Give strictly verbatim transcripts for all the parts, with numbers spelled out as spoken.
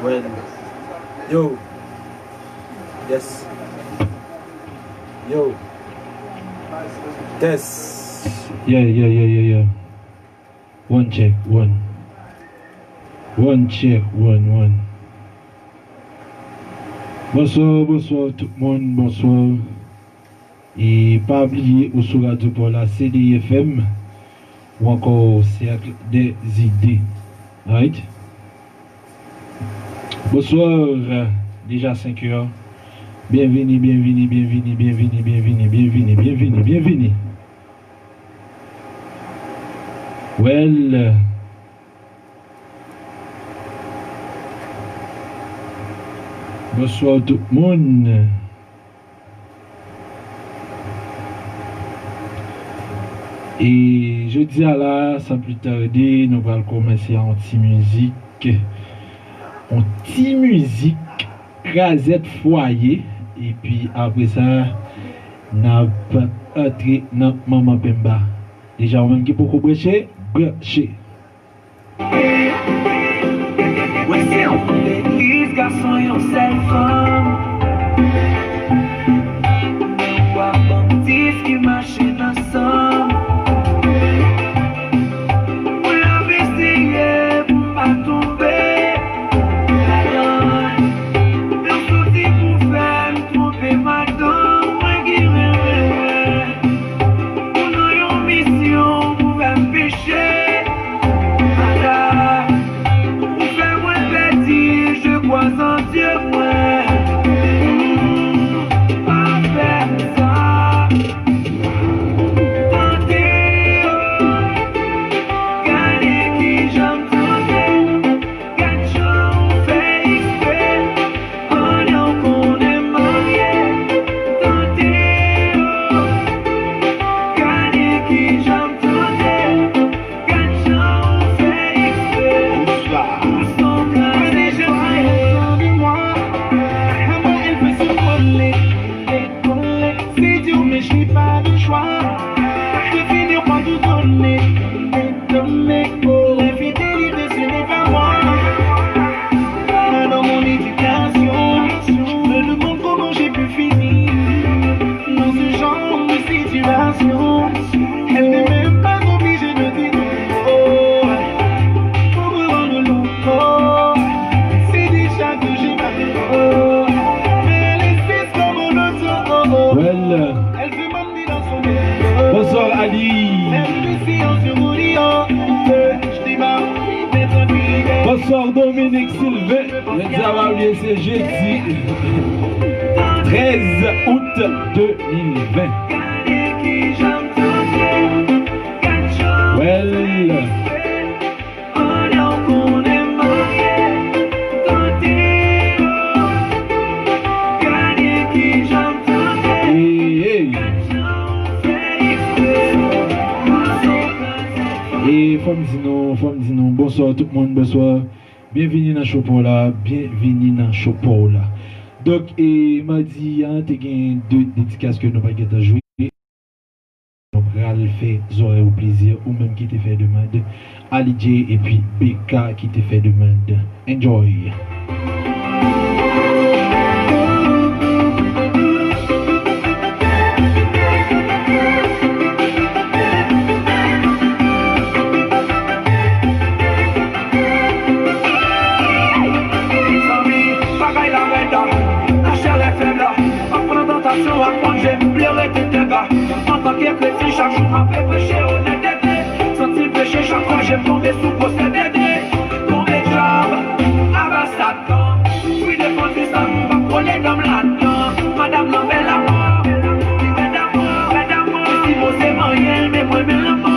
Well, yo. Yes. Yo. Test. Yeah, yeah, yeah, yeah, yeah. One check, one. One check, one, one. Bonswa, bonswa tout moun, bonswa. E pa bliye ou sou radyo pa w la, C D I F M, ou ankò Cercle des Idées. Alright? Bonswa, deja senk è. Byenvini, byenvini, byenvini, byenvini, byenvini, byenvini, byenvini, byenvini. Well, bonswa tout moun. E jodi a la, san pli tade, nou pral kòmanse a yon ti mizik. Yon ti mizik krazèt fwaye. Epi apre sa, n ap antre nan Manman Penba. Deja, ou menm ki poko branche, branche. Legliz gason yon sèl fanm. Wa banm dis ki mache nan san m. Mwen ap eseye pou m pa tonbe ladan l. Yon soti pou fè m twonpe madanm mwen ki renmen mwen. Ou nan yon misyon pou fè m peche. Madan, ou fè mwen pèdi, je crois en Dieu mwen. Pa fè m sa. Tande, oh, gade kijan m tande. Gad jan ou fè eksprè. Pandan w konnen m marye, tande, oh. Gade kijan m tande. Gad jan ou fè eksprè. Ou sanble a de mwa. Comment elle peut se coller, coller. C'est dur, mais je n'ai pas le choix. Je finis par lui donner, donner. Oh, l'infidélité, ce n'est pas moi. Pas dans mon éducation. Je me demande comment j'ai pu finir dans ce genre de situation. Elle n'est même pas obligée de dire non. Oh, pour me rendre l'eau. Oh, c'est déjà que j'ai mal. Oh, mais elle est triste comme un autre. Oh, oh. Well, elle veut m'emmener dans son lit. Oh, bonswa, Ali. Elle me dit en se mourir. Oh, je dis bah oui, mais tranquille. Bonswa, Dominique Sylvain. Jodi a, pa bliye, se jedi trèz out de mil ven. Well. Hey, hey. E fò m di nou, fò m di nou, bonswa tout moun, bonswa. Byenvini nan show pa w la, byenvini nan show pa w la. Donk, e, madi a, te gen de dedikas ke nou pa t gentan jwe. Nou pral fè zòrèy ou plezi, ou menm ki te fè demann, Ali J epi B K ki te fè demann. Enjoy! Mezanmi, bagay la rèd, lachè fèb, ap pran tantasyon ak manje, plere tout dega. Antanke kretyen, chak jou m ape preche onètete. Santi peche chak fwa je m tonbe sou pwosè dede. Tonbe dyab, aba Satan. Wi, defann sistèm, m p ap kole dan m ladan. Madanm nan bèl amò, li rèd amò, rèd amò. Li sipoze manyen l, men mwen men lanmò.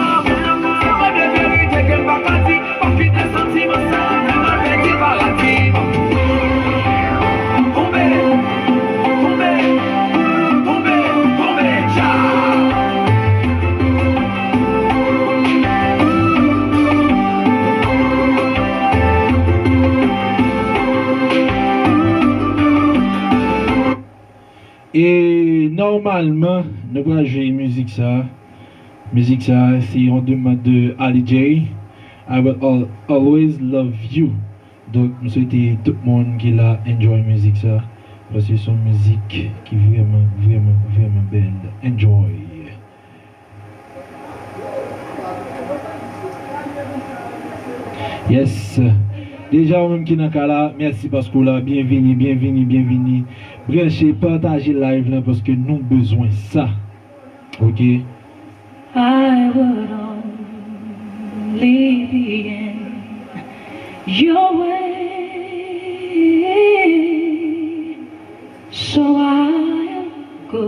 Se pa de verite ke m pa ka di. Pa kite santiman sa fè m al pèdi paradi. Tonbe, tonbe, tonbe, tonbe, dja. E nòmalman, nou pral jwe mizik sa. Mizik sa, se yon demann de Ali J. I will al- always love you. Donk, m swete tout moun ki la enjoy mizik sa. Paske se yon mizik ki vrèman, vrèman, vrèman bèl. Enjoy. Yes. Deja ou menm ki nan kay la, mèsi paske w la. Byenvini, byenvini, byenvini. Branche, pataje live lan paske nou bezwen sa. Ok? I would only be in your way. So I'll go,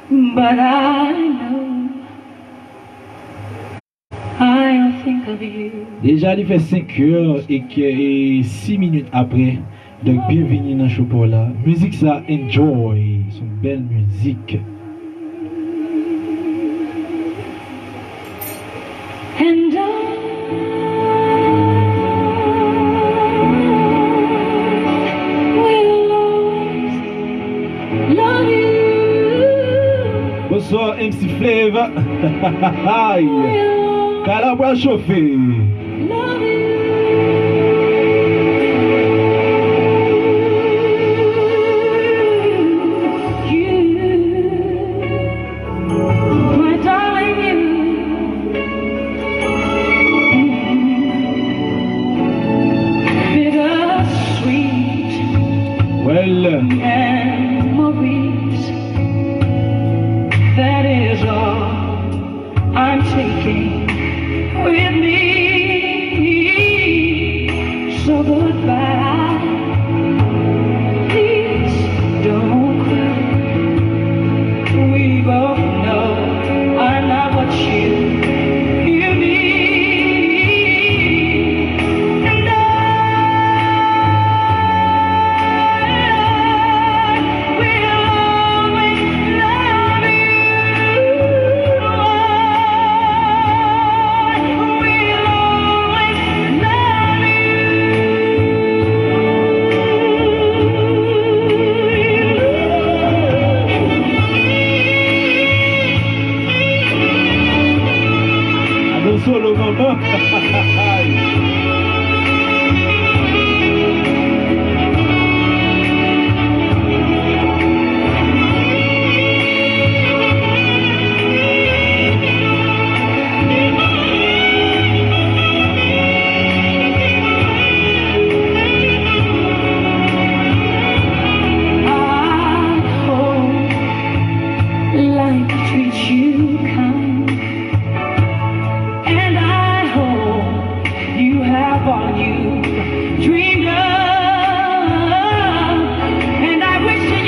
but I know I'll think of you. Deja li fè senk è e sis minit apre. Donk, byenvini nan show pa w la. Mizik sa, enjoy. Se yon bèl mizik. And I will always love you. Bonswa, M C Flav. Kay la pral chofe. Love you. You. My darling, you. Bittersweet. Well. Memories. That is all I'm taking with me. So goodbye. Please don't cry. We both know I'm not what you, you need. And I will always love you. I will always love you. Adan solo, manman. I hope life treats you kind. And I hope you have all you dreamed of. And I wish you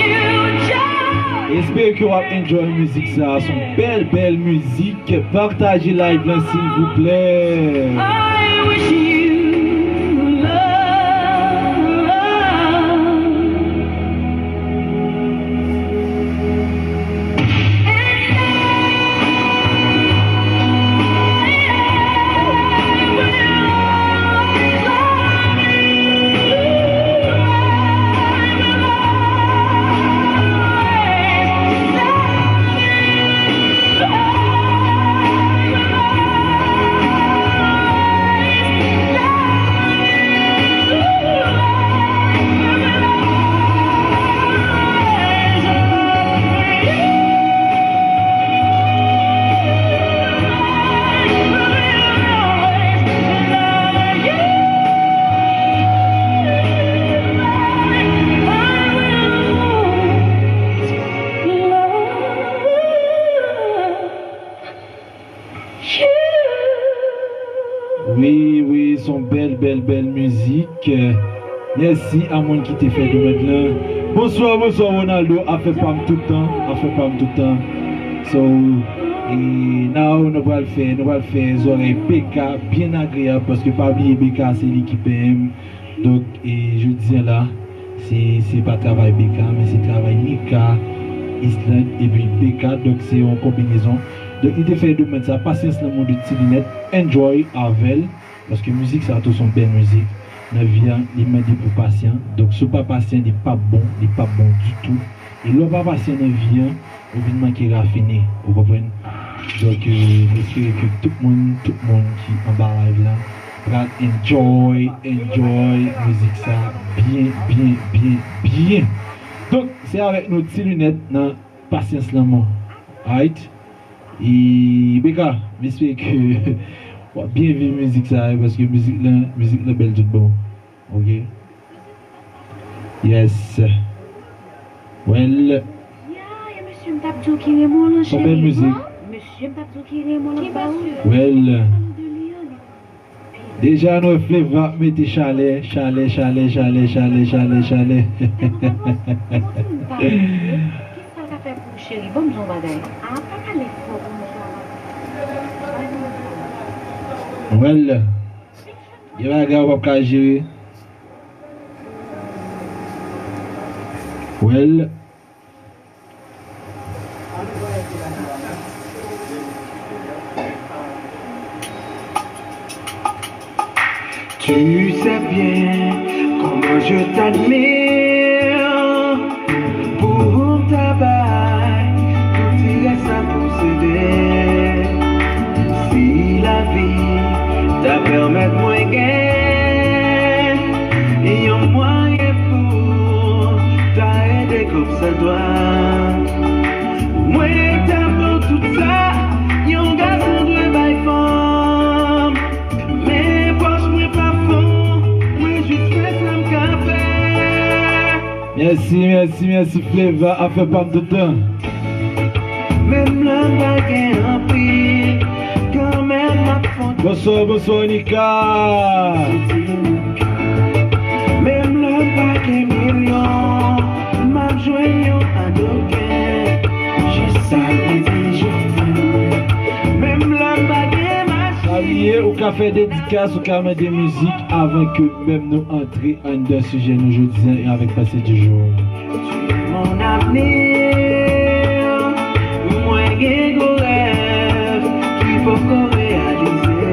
joy. Espere ke w ap enjoy mizik sa. Se yon bèl, bèl mizik. Pataje live lan, silvouplè. I wish you love. Wi, wi, se yon bèl, bèl, bèl mizik. Mèsi a moun ki te fè demann lan. Bonswa, bonswa, Ronaldo. Afè pa m tout tan, afè pa m tout tan. So, e, now, nou pral fè, nou pral fè zòrèy Beka byen agreyab, paske pa bliye Beka se li ki peye m. Donk, e, jodi a la, se, se pa travay Beka, men se travay Nika, Island, epi Beka. Donk, se yon konbinezon. Donk, li te fè demann sa, Pasyans nan mond ti linèt, enjoy avè l, paske mizik sa tou se yon bèl mizik. nan vi a, li mande pou w pasyan. Donk, si w pa pasyan, li p ap bon, li p ap bon ditou. E lè w pa pasyan nan vi a, ou vin manke rafine, ou konprann? Donk, euh, m espere ke tout moun, tout moun ki anba live la, pral enjoy, enjoy mizik sa byen, byen, byen, byen. Donk, se avèk nou Ti Linèt nan Pasyans Lanmò. Alright? E, Beka, m espere ke w ap byen viv mizik sa, wi, paske mizik lan, mizik lan bèl tout bon. Ok? Yes. Well. Ya, e mesye, m t ap di w ki renmen w lan, cheri. Sa bèl mizik. Mesye, m t ap di w ki renmen w lan ba ou. Well. Deja nou wè Fleva ap mete chalè, chalè, chalè. Kisa l ka fè pou ou, cheri? Ban m di w yon bagay. A, pa pale fò pou mwen. Well, gen bagay ou p ap ka jere. Well. Tu sais bien comment je t'admire. Pou m ta bay tout ti rès sa pou sede. Si lavi ta pèmèt mwen gen yon mwayen pou ta ede kòm sa dwa, mwen ta pran tout sa yon gason dwe bay fanm. Men pòch mwen pa fon, mwen jis fè sa m ka fè. Mèsi, mèsi, mèsi Fleva, afè pa m tout tan. Menm lè m pa gen anpil, kanmenm m ap fon. Bonswa, bonswa Onika. Menm lè m pa gen milyon, m ap jwenn yon adoken. Jis sa mwen di je t'aime. Menm lè m pa gen machin. Pa bliye, ou ka fè dedikas, ou ka mande mizik avan ke menm nou antre anndan sijè nou jodi a e avèk panse di jou. Tu es mon avenir. Mwen gen gwo rèv ki poko reyalize.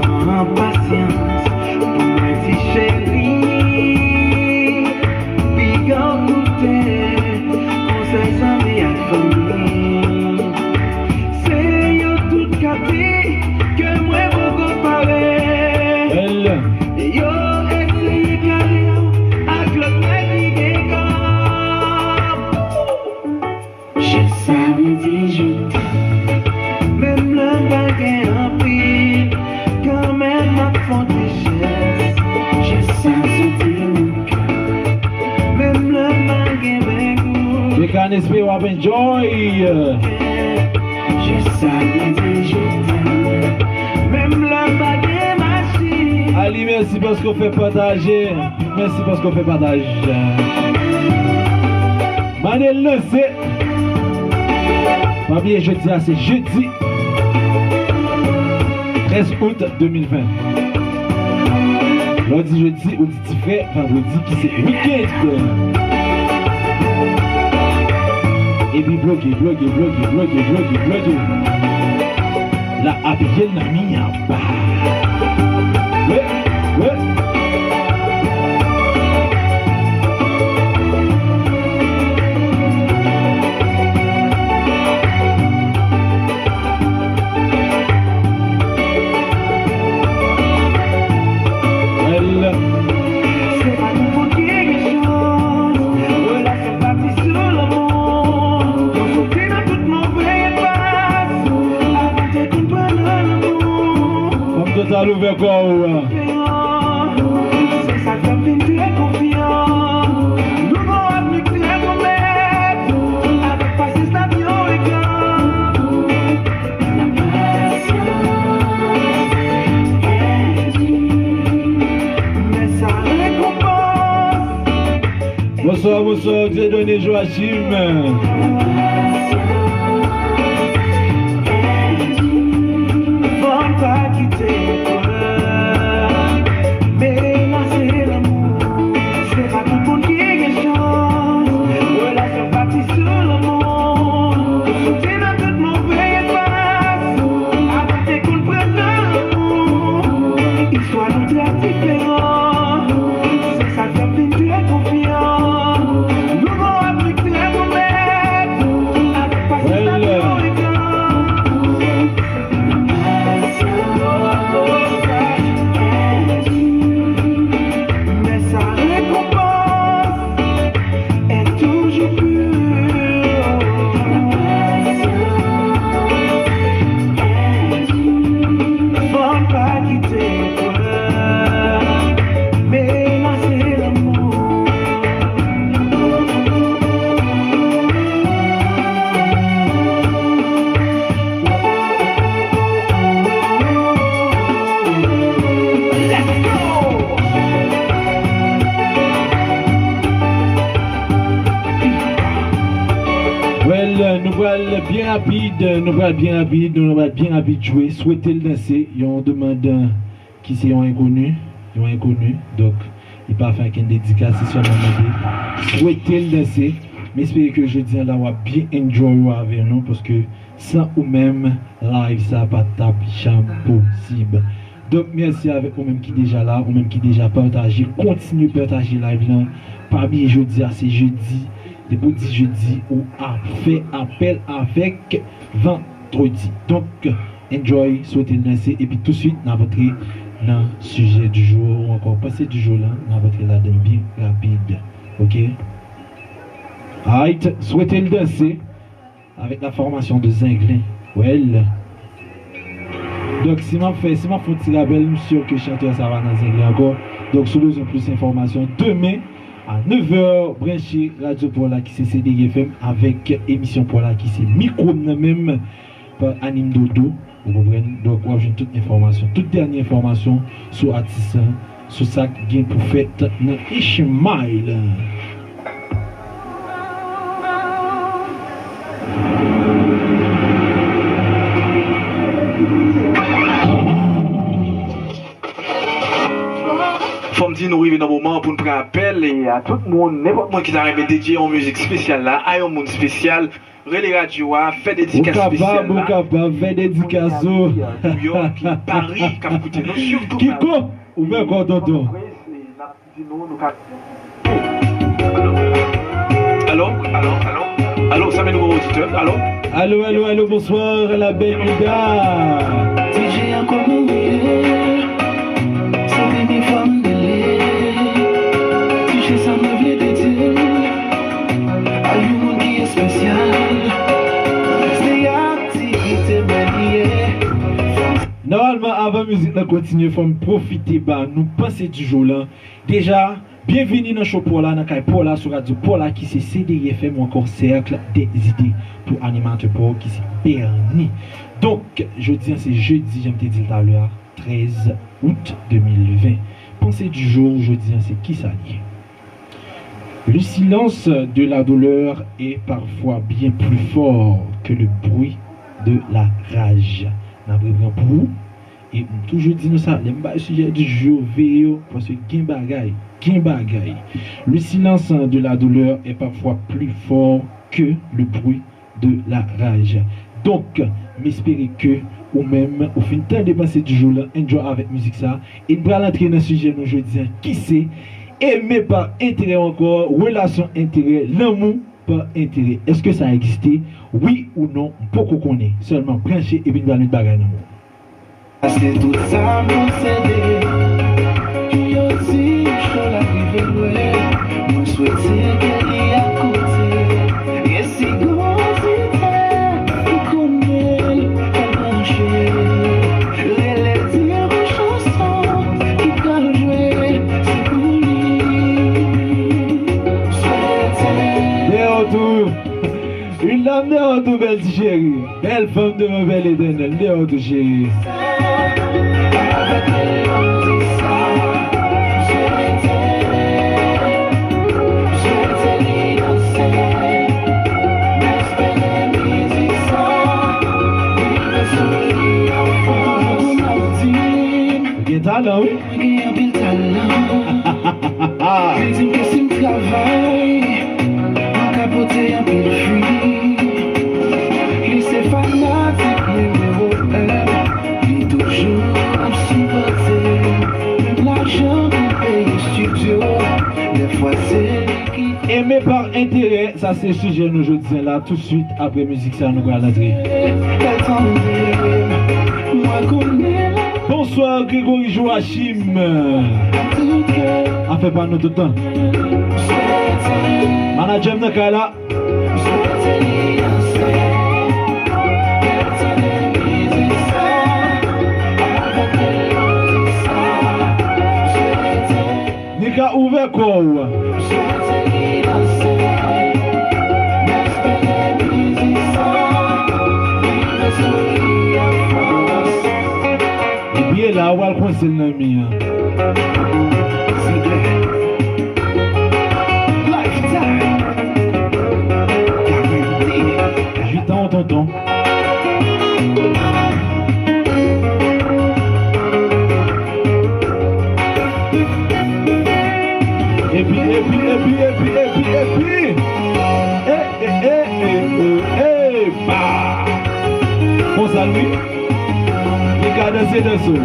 Pran pasyans pou mwen ti cheri. Piga w koute konsèy zanmi ak fanmi. Se yo tout k ap di ke mwen poko pare. Yo eseye kale w ak lòt nèg ki gen kòb. Jis sa mwen di je t'aime. Menm lè m pa gen anpil, kanmenm m ap fon ti jès. Jis sa soti nan kè. Menm lè m pa gen bengou. Beka, n espere w ap enjoy. Jis sa mwen di je t'aime. Menm lè m pa gen machin. Ali, mèsi paske w fè pataje. Mèsi paske w fè pataj. M ale lanse. Pa bliye jodi a se jedi trèz out de mil ven. Lè w di jedi, ou di ti frè, vandredi ki se weekend. Epi bloke, bloke, bloke, bloke, bloke, bloke. La apiye nan mi an ba. Wi, wi. Well. Se pa tout moun ki gen chans. Relasyon bati sou lanmou. Yo soti nan tout move pas. Avan te konn pran nan lanmou. Fanm total ouvè kò w. Se sa k fè m vin trè konfyan. Nou gon avni trè pwomèt. Avèk pasyans n ap yon egzanp. La pasyans est dure, men sa rekonpans. Bonswa, bonswa, Dieudonné Joachim. Fò n pa kite kolè menase lanmou. Se pa tout moun ki gen chans. Relasyon bati sou lanmou. Soti nan tout move pas. Avan te konn pran nan lanmou. Istwa nou trè diferan. Nou pral byen rapid, nou pral byen rapid, nou pral byen rapid jwe. Swete l danse, yon demann ki se yon enkoni, yon enkoni. Donk, li pa fè okenn dedikas, se sèlman mande swete l danse. M espere ke jodi a la w ap byen enjoy ou avè nou, paske san ou menm, live sa pa t ap janm posib. Donk, mèsi avèk ou menm ki deja la, ou menm ki deja pataje, kontinye pataje live lan. Pa bliye jodi a se jedi. Depi w di jedi, ou ap fè apèl avèk vandredi. Donk, enjoy, swete l danse, epi touswit, n ap antre nan sujet du jour, ou ankò pensée du jour lan, n ap antre ladan l byen rapid. Ok? Alright, swete l danse. Avec la formation de Zenglen. Well. Donk, si m ap fè, si m ap fè yon ti rapèl, m si ke chantè sa va nan Zenglen ankò. Donk, si w bezwen plis enfòmasyon, demen a nèf è, branche radyo pa w la ki se C D I F M avèk emisyon pa w la ki se Mikwo m nan menm pa Anim Dodo. Ou konprann? Donk, w ap jwenn tout enfòmasyon, tout dènye enfòmasyon sou atis lan, sou sa k gen pou fèt nan Ishmael. Fò m di nou rive nan moman pou n pran apèl e a tout moun, nenpòt moun ki ta renmen dedye yon mizik espesyal la a yon moun espesyal, rele radyo a, fè dedikas espesyal la. Ou kapab, ou kapab fè dedikas ou. New York, Paris, k ap koute nou, sitou Paris. Kiko, ouvè kò w, tonton. N ap di nou, nou ka. Alo, alo, alo, alo, sa men nou oditè, alo. Alo, alo, alo, bonsoir, la belle Mida. D J a kòman ou ye? Se premye fwa m rele. Di je sa mwen vle dedye a yon moun ki espesyal. Se aktivite mwen li ye. Nòmalman, avan mizik lan kontinye, fò m pwofite ba nou panse di jou lan. Deja, byenvini nan show pa w la, nan kay pa w la, sou radyo pa w la ki se C D I F M ou ankò Cercle des Idées pou animatè pa w ki se Bernie. Donk, jodi an se jedi, jan m te di l talè a, trèz out de mil ven. Panse di jou, jodi an se kisa l ye? Le silence de la douleur est parfois bien plus fort que le bruit de la rage. N ap repran pou ou. E m toujou di nou sa, lè m bay sijè di jou, veye yo, paske gen bagay, gen bagay. Le silence de la douleur est parfois plus fort que le bruit de la rage. Donk, m espere ke ou menm, ou fin tande panse di jou lan, enjoy avèk mizik sa, e n pral antre nan sijè nou jodi an, ki se eme pa enterè ankò, relasyon enterè, lanmou pa enterè. Èske sa egziste? Wi ou non, m poko konnen. Sèlman branche epi n pral met bagay nan men w. Pase tout sa m posede. Yo di cho la rive lwen. Mwen swete ke li akoute. E si gon oditè ki konnen l, fè l branche. Rele, di yon chanson ki pral jwe, se pou li. Swete. Dèyè w tou. Une dame de retour, bèl ti cheri. Bèl fanm devan bèl Etènèl. Une dame de retour, cheri. Gen talan, wi. Mwen gen anpil talan. Li di m ke si m travay, mwen ka pote anpil fwi. Li se fanatik nimewo en. Li toujou ap sipòte. Menm lajan pou peye estidyo, dèfwa se li ki Eme pa enterè, sa se sijè nou jodi an la. Touswit apre mizik sa, nou pral antre. Bonswa, Gregory Joachim. Afè pa nou tout tan. Manadjè m nan kay la. Nika, ouvè kò w. Epi e la, w al kwense l nan mi an. Lifetime. Guarantee. Tonton. Epi, epi, epi, epi, epi, epi. E, e, e, e, e, e, ba. Konsa l wi. Li ka danse, danse.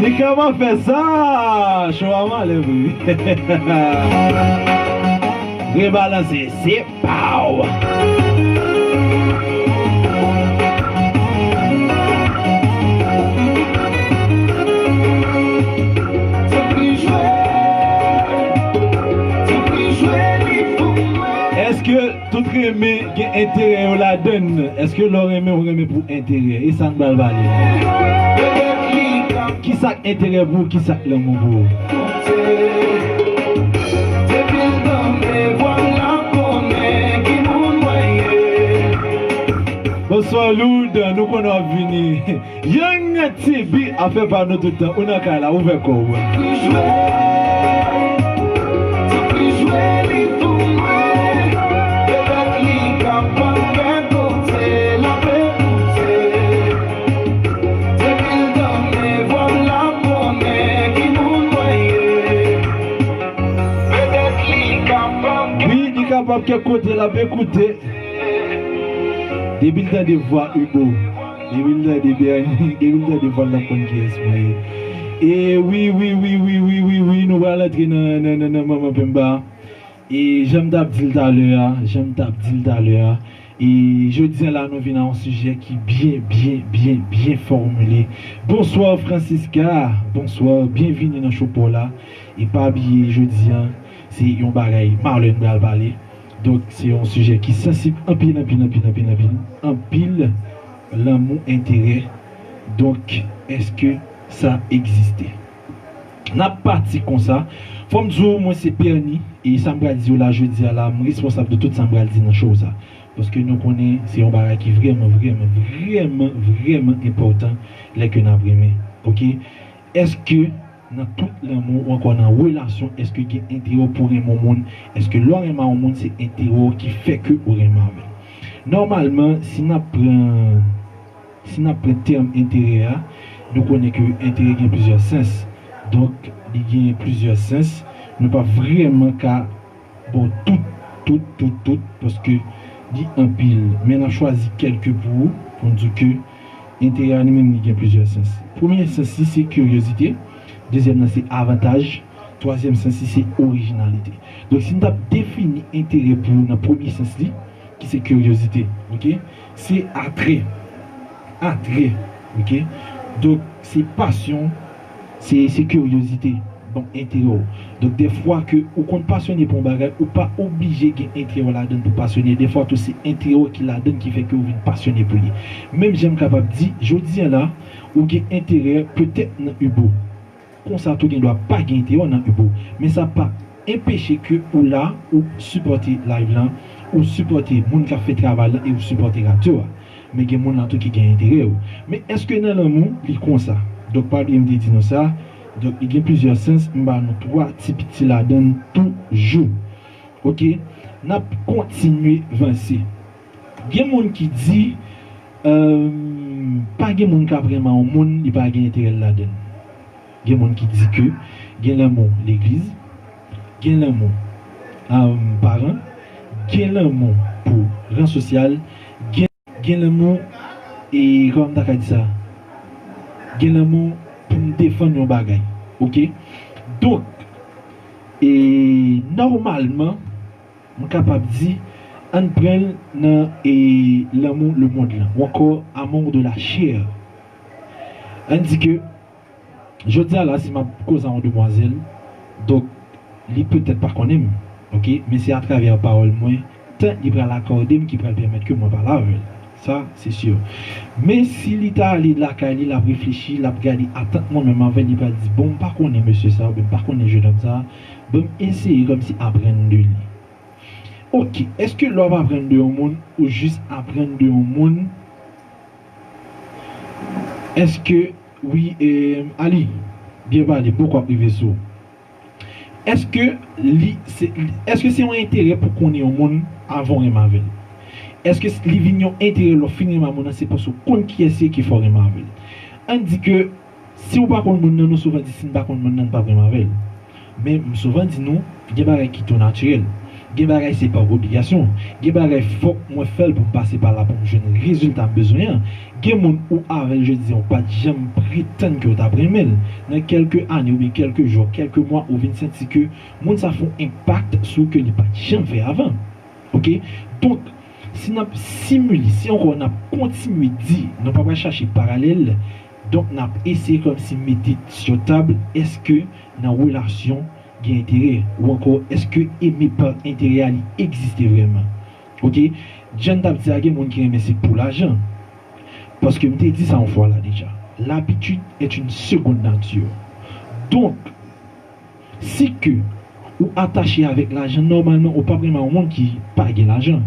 Li kòman fè sa? Cho a male vre. Rebalanse, se pa w. Èske tout renmen gen enterè yo ladann? Èske lè w renmen, w renmen pou enterè? E sa n pral pale la. Kisa k enterè pou ou, kisa k lanmou pou ou? Bonswa Loud, nou konnen w ap vini. Young T B, afè pa nou tout tan. Ou nan kay la, ouvè kò w. Wi, li kapab kèk kote l ap ekoute. Depi l tande vwa Hugo, depi l tande Bernie, depi l tande vwa l, l ap konn kiyès mwen ye. E wi, wi, wi, nou pral antre nan, nan, nan, nan Manman Pemba. E jan m t ap di l talè a, jan m t ap di l talè a, e jodi a la, nou vin a yon sijè ki byen, byen, byen, byen fòmile. Bonswa Francisca, bonswa, byenvini nan show pa w la. E pa bliye, jodi a, se yon bagay malè n pral pale. Donk, se yon sijè ki sansib anpil, anpil, anpil, anpil, anpil. Anpil lanmou, enterè. Donk, èske sa egziste? N ap pati konsa. Fò m di w, mwen se Perny, e sa m pral di w la jodi a la, m responsab de tout sa m pral di nan show sa. Paske nou konnen se yon bagay ki vrèman, vrèman, vrèman, vrèman enpòtan lè ke n ap renmen. Oke? Èske nan tout lanmou ou ankò nan relasyon, èske gen enterè w pou renmen yon moun? Èske lè w renmen yon moun, se enterè w ki fè ke ou renmen avè l? Nòmalman, si n ap pran, si n ap pran tèm enterè a, nou konnen ke enterè gen plizyè sans. Donk, li gen plizyè sans. Nou pa vrèman ka bon, tout, tout, tout, tout, paske li anpil. Men n ap chwazi kèlke pou ou, pou n di w ke enterè a li menm li gen plizyè sans. Premye sans li se kiryozite, dezyèm nan se avantaj, twazyèm sans li se orijinalite. Donk, si n t ap defini enterè pou ou nan premye sans li, ki se kiryozite, oke? Se atrè. Atrè, oke? Donk, se pasyon, se, se kiryozite, bon, enterè w. Donk, dèfwa ke ou konn pasyone pou yon bagay, ou pa oblije gen enterè w ladann pou pasyone. Dèfwa tou, se enterè w ki ladann ki fè ke ou vin pasyone pou li. Menm jan m kapab di, jodi a la, ou gen enterè petèt nan Hugo. Konsa tou gendwa pa gen enterè w nan Hugo. Men sa pa enpeche ke ou la, ou sipòte live lan, ou sipòte moun k ap fè travay lan e ou sipòte radyo a. Men gen moun lan tou ki gen enterè w. Men èske nan lanmou, li konsa? Donk, pa bliye m te di nou sa. Donk, li gen plizyè sans, m ba nou twa ti piti ladann toujou. Oke, n ap kontinye vanse. Gen moun ki di, pa gen moun k ap renmen yon moun, li pa gen enterè l ladann. Gen moun ki di ke gen lanmou legliz, gen lanmou, um, paran, gen lanmou pou ran sosyal, gen, gen lanmou, e kòman m ta ka di sa? Gen lanmou pou m defann yon bagay. Oke? Donk, e nòmalman, m kapab di, ann pran l nan, e, lanmou lemonn lan, ou ankò amour de la chair. Ann di ke, jodi a la, si m ap koze a yon demwazèl, donk, li petèt pa konnen m, oke, men se atravè pawòl mwen, tan li pral akòde m ki pral pèmèt ke mwen pale avè l. Sa, se si. Men si li ta ale lakay li, l ap reflechi, l ap gade atant mwen menm avè l, li pral di, bon, m pa konnen mesye sa, oubyen m pa konnen jenòm sa, bon, m eseye kòmsi aprann de li. Oke, èske lè w ap aprann de yon moun, ou jis aprann de yon moun, èske, wi, eh, Ali, byen pale, poko ap rive sou ou. Èske li se, èske se yon enterè pou konnen yon moun avan w renmen avè l? Èske li vin yon enterè lè w fin renmen moun nan, se paske w konn kiyès li ye ki fè w renmen avè l? Ann di ke si w pa konn moun nan, nou souvan di si n pa konn moun nan, n p ap renmen avè l. Men m souvan di nou, gen bagay ki tou natirèl. Gen bagay se pa obligasyon. Gen bagay fòk mwen fè l pou m pase pa la pou m jwenn rezilta m bezwen an. Gen moun ou avè l jodi a, ou pa t janm pretann ke w t ap renmen l. Nan kèlke ane oubyen kèlke jou, kèlke mwa, ou vin santi ke moun sa fè yon enpak sou ou ke li pa t janm fè avan. Oke? Donk, si n ap simile, si ankò n ap kontinye di, nou pa pral chache paralèl, donk n ap eseye kòmsi mete sou tab, èske nan relasyon gen enterè, ou ankò èske eme pa enterè a li egziste vrèman? Oke? Jan n t ap di a, gen moun ki renmen se pou lajan. Paske m te di sa yon fwa la deja. L'habitude est une seconde nature. Donk, si ke ou atache avèk lajan, nòmalman ou p ap renmen yon moun ki pa gen lajan.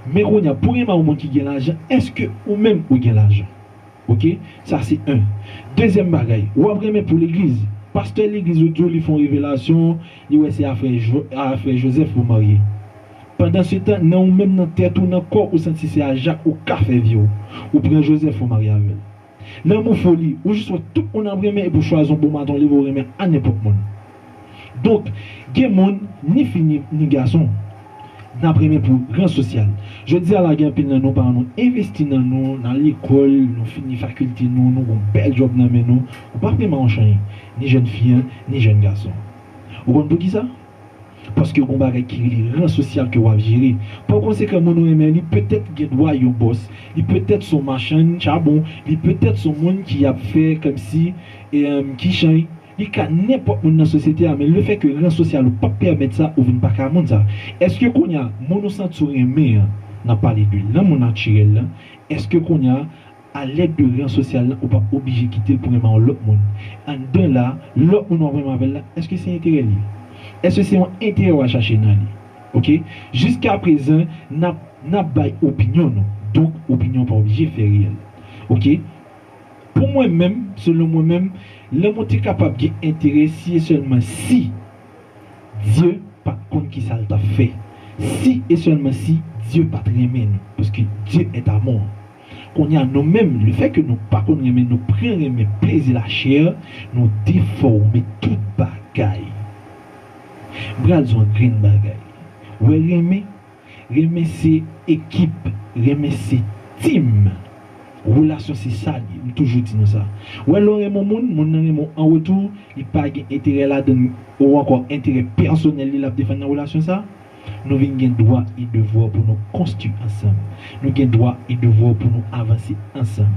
Men kounye a, pou renmen yon moun ki gen lajan, èske ou menm ou gen lajan? Oke? Sa se en. Dezyèm bagay, w ap renmen pou legliz. Pastè legliz ou di w li fè yon revelasyon, li wè se a frè Jo-, a frè Jozèf pou marye. Pandansetan, nan ou menm nan tèt ou, nan kò w, ou santi se a Jak ou ka fè vye w. Ou pran Jozèf ou marye avè l. Lanmou foli, ou jis wè tout moun ap renmen epi w chwazi yon bon maten w leve w renmen a nenpòt moun. Donk, gen moun, ni fi ni, ni gason, n ap renmen pou ran sosyal. Jodi a la, gen anpil nan nou, paran nou envesti nan nou, nan lekòl, nou fini fakilte nou, nou gon bèl djòb nan men nou, ou p ap renmen yon chan, ni jèn fi an, ni jèn gason. Ou konn poukisa? Paske gon bagay ki rele ran sosyal ke w ap jere. Pa konsekan, moun ou renmen, li petèt gen dwa yon bòs, li petèt son machann chabon, li petèt son moun ki ap fè kòmsi, e, em, ki chay, li ka nenpòt moun nan sosyete a, men lefètke ran sosyal ou p ap pèmèt sa, ou vin pa ka moun sa. Èske kounye a, moun ou santi w renmen an, n ap pale de lanmou natirèl lan, èske kounye a, a lèd de ran sosyal lan, ou pa oblije kite l pou renmen yon lòt moun. Anndan la, lòt moun w ap renmen avè l la, èske se enterè l ye? Èske se yon enterè w al chache nan li? Oke? Jiskaprezan, n ap, n ap bay opinyon nou. Donk, opinyon pa oblije fè reyèl. Oke? Pou mwen menm, selon mwen menm, lanmou te kapab gen enterè si e sèlman si Dye pa t konn kisa l t ap fè. Si e sèlman si Dye pa t renmen nou, paske Dieu est amour. Kounye a, nou menm, lefètke nou pa konn renmen, nou pran renmen plezi lachè, nou defòme tout bagay. M pral di w yon grenn bagay. Ou wè renmen, renmen se ekip, renmen se tim. Relasyon se sa l ye, m toujou di nou sa. Ou wè lè w renmen yon moun, moun nan renmen w an retou, li pa gen enterè ladan l, ou ankò enterè pèsonèl li l ap defann nan relasyon sa, nou vin gen dwa e devwa pou nou konstwi ansanm. Nou gen dwa e devwa pou nou avanse ansanm.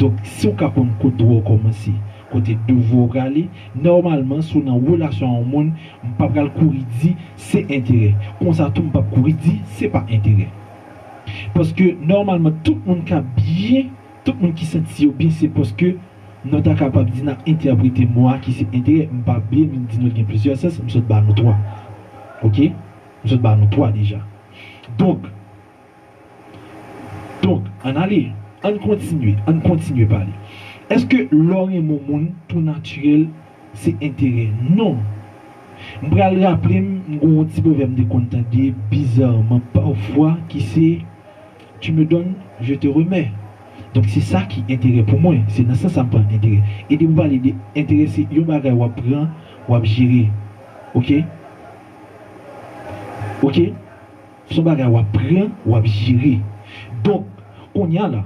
Donk, si w ka konn kote dwa w kòmanse, kote devwa w prale, nòmalman, si w nan relasyon a yon moun, m pa pral kouri di se enterè. Konsa tou, m p ap kouri di se pa enterè. Paske, nòmalman, tout moun ka byen, tout moun ki santi yo byen, se paske nou ta kapab di n ap entèprete mo a ki se enterè. M pa bliye, m di nou l gen plizyè sans, m sot ba nou twa. Oke? M sot ba nou twa deja. Donk, donk, ann ale, ann kontinye, ann kontinye pale. Èske lè w renmen yon moun, tou natirèl, se enterè? Non. M pral raple m, m gen yon ti pwovèb m te konn tande, bizarman, pafwa, ki se, tu me donnes, je te remets. Donk, se sa ki enterè pou mwen. Se nan sans sa m pran enterè. E depi w pale de enterè, se yon bagay w ap pran, w ap jere. Oke? Oke? Se yon bagay w ap pran, w ap jere. Donk, kounye a la,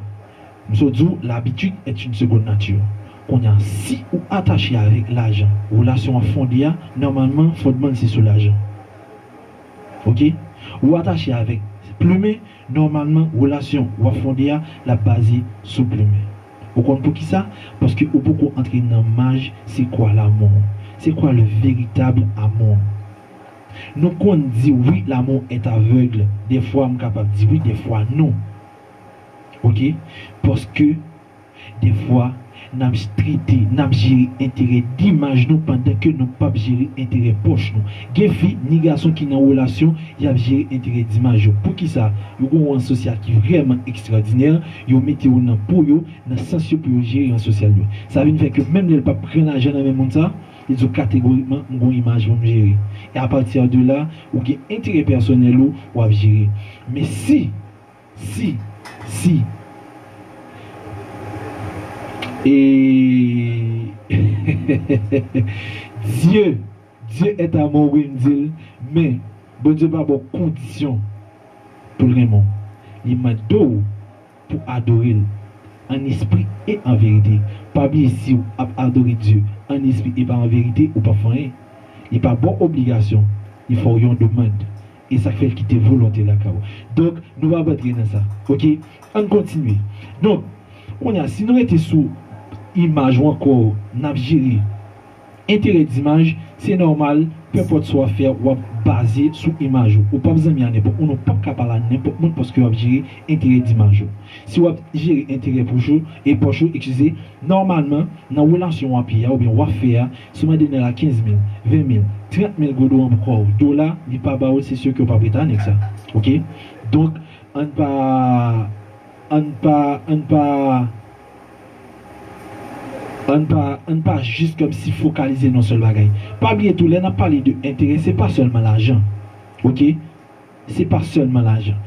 m sot di w, l'habitude est une seconde nature. Kounye a, si ou atache avèk lajan, relasyon an fonde a, nòmalman, fondman l se sou lajan. Oke? Ou atache avèk plimen, nòmalman, relasyon w ap fonde a, l ap baze sou plimen. Ou konn poukisa? Paske ou poko antre nan maj, c'est quoi l'amour? C'est quoi le véritable amour? Nou konn di, oui, l'amour est aveugle. Dèfwa, m kapab di wi, dèfwa, non. Ok? Paske, defwa, n ap trete, n ap jere enterè d imaj nou pandan ke nou p ap jere enterè pòch nou. Gen fi, ni gason ki nan relasyon, y ap jere enterè d imaj yo. Poukisa? Yo gen yon ran sosyal ki vrèman ekstwòdinè, yo mete yo nan po yo, nan sans yo pou yo jere ran sosyal yo. Sa vin fè ke menm lè l p ap pran lajan nan men moun sa, li di w kategorikman, m gen yon imaj pou m jere. E apati de la, ou gen enterè pèsonèl ou, w ap jere. Men si, si, si, e, Dieu, Dieu est amour, wi, m di l, men Bondye pa ba w kondisyon pou l renmen w. Li mande w pou adore l an espri e an verite. Pa bliye, si w ap adore Dye an espri e pa an verite, ou p ap fè anyen. Li pa ba w obligasyon, li fè w yon demann. E sa k fè l kite volonte lakay ou. Donk, nou p ap antre nan sa. Ok? Ann kontinye. Donk, kounye a, si nou rete sou imaj ou ankò, n ap jere enterè d imaj, se nòmal, penpòt sa w ap fè, w ap baze sou imaj ou. Ou p ap zanmi a nenpòt moun, ou p ap ka pale a nenpòt moun paske w ap jere enterè d imaj ou. Si w ap jere enterè pòch ou, e pòch ou, eskize, nòmalman, nan relasyon w ap ye a, oubyen w ap fè a, si w mande nèg la kenz mil, ven mil, trant mil goud ou ankò dola, li pa ba ou, se si ke w p ap rete a nèg sa. Ok? Donk, ann pa, ann pa, ann pa, ann pa, ann pa jis kòmsi fokalize nan sèl bagay. Pa bliye tou, lè n ap pale de enterè, se pa sèlman lajan. Ok? Se pa sèlman lajan.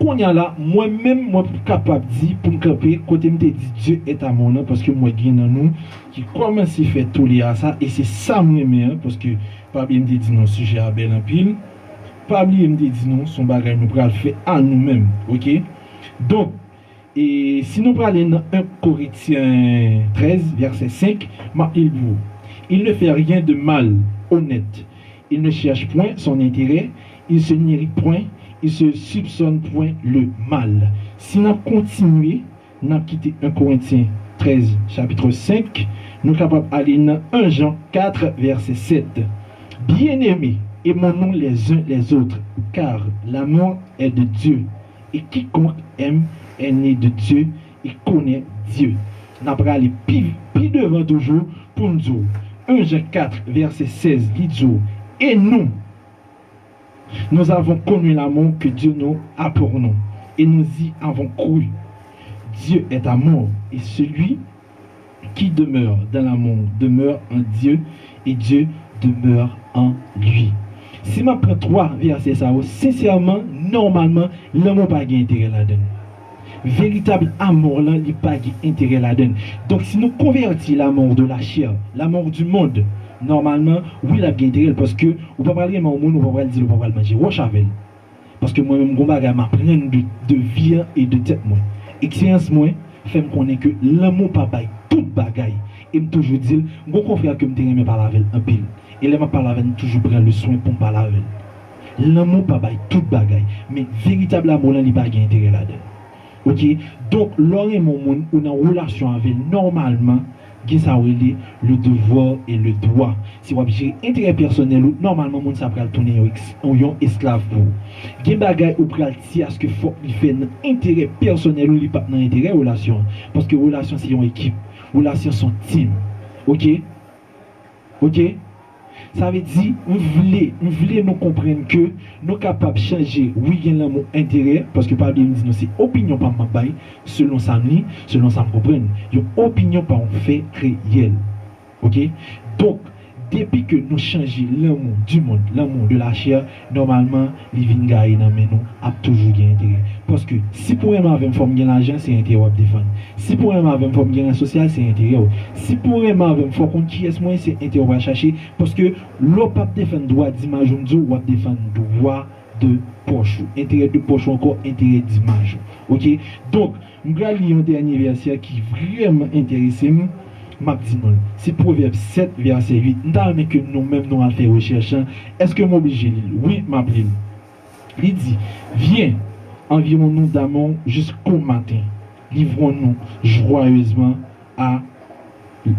Kounye a la, mwen menm, mwen p ap kapab di, pou m kanpe, kote m te di Dieu est amour lan, paske m wè gen nan nou ki kòmanse fè tole a sa, e se sa m renmen an, paske pa bliye m te di nou sijè a bèl anpil. Pa bliye m te di nou, se yon bagay nou pral fè a nou menm, ok? Donk, e si nou prale nan en Korentyen trèz, vèsè senk, m ap li l pou ou. Il ne fait rien de mal, honnête. Il ne cherche point son intérêt, il se n'irrite point, il se soupçonne point le mal. Si n ap kontinye, n ap kite en Korentyen trèz, chapit senk, nou kapab ale nan en Jan kat, vèsè sèt. Bien-aimés, aimons-nous les uns les autres, car l'amour est de Dieu, et quiconque aime est né de Dieu et connaît Dieu. N ap prale pi, pi devan toujou pou n di w, en Jan kat, vèsè sèz, li di w, et nous, nous avons connu l'amour que Dieu nous a pour nous, et nous y avons cru. Dieu est amour, et celui qui demeure dans l'amour demeure en Dieu, et Dieu demeure en lui. Si m ap pran twa vèsè sa yo, sensèman, nòmalman, lanmou pa gen enterè ladan l. Veritab amou lan, li pa gen enterè ladan l. Donk, si nou konvèti l'amour de la chair, l'amour du monde, nòmalman, wi, l ap gen enterè l, paske ou pa pral renmen yon moun, ou pa pral di l ou pa pral manje wòch avè l. Paske mwen menm, gon bagay m aprann de, de vi an e de tèt mwen. Eksperyans mwen fè m konnen ke lanmou pa bay tout bagay. E m toujou di l, m gon konfrè ke m te renmen pale avè l anpil. E lè m ap pale avè l, m toujou pran le swen pou m pale avè l. Lanmou pa bay tout bagay, men veritab amou lan, li pa gen enterè ladan l. Ok? Donk, lè w renmen yon moun, ou nan relasyon avè l, nòmalman, gen sa yo rele le devoir et le droit. Si w ap jere enterè pèsonèl ou, nòmalman, moun sa pral tounen yon, yon esklav pou ou. Gen bagay ou pral di aske fòk li fè nan enterè pèsonèl ou, li p ap nan enterè relasyon an. Paske relasyon se yon ekip. Relasyon se yon team. Ok? Ok? Sa vle di, m vle, m vle nou konprann ke nou kapab chanje. Wi, gen lanmou enterè, paske pa bliye m di nou se opinyon pa m m ap bay, selon sa m li, selon sa m konprann. Yon opinyon pa yon fè reyèl. Ok? Donk, depi ke nou chanje l'amour du monde, l'amour de la chair, nòmalman, li vin gaye nan men nou, ap toujou gen enterè. Paske, si pou renmen avè m, fò m gen lajan, se enterè w ap defann. Si pou renmen avè m, fò m gen ran sosyal, se enterè w. Si pou renmen avè m, fò w konn kiyès mwen ye, se enterè w pral chache. Paske, lè w p ap defann dwa dimaj ou, m di w, w ap defann dwa de pòch ou. Enterè de pòch ou ankò, enterè dimaj ou. Ok? Donk, m pral li yon dènye vèsè ki vrèman enterese m. M ap di nou l. Se Pwovèb sèt, vèsè uit. M ta renmen ke nou menm nou al fè rechèch lan. Èske m oblije li l? Wi, m ap li l. Li di, viens, envions-nous d'amour jusqu'au matin. Livrons-nous joyeusement à,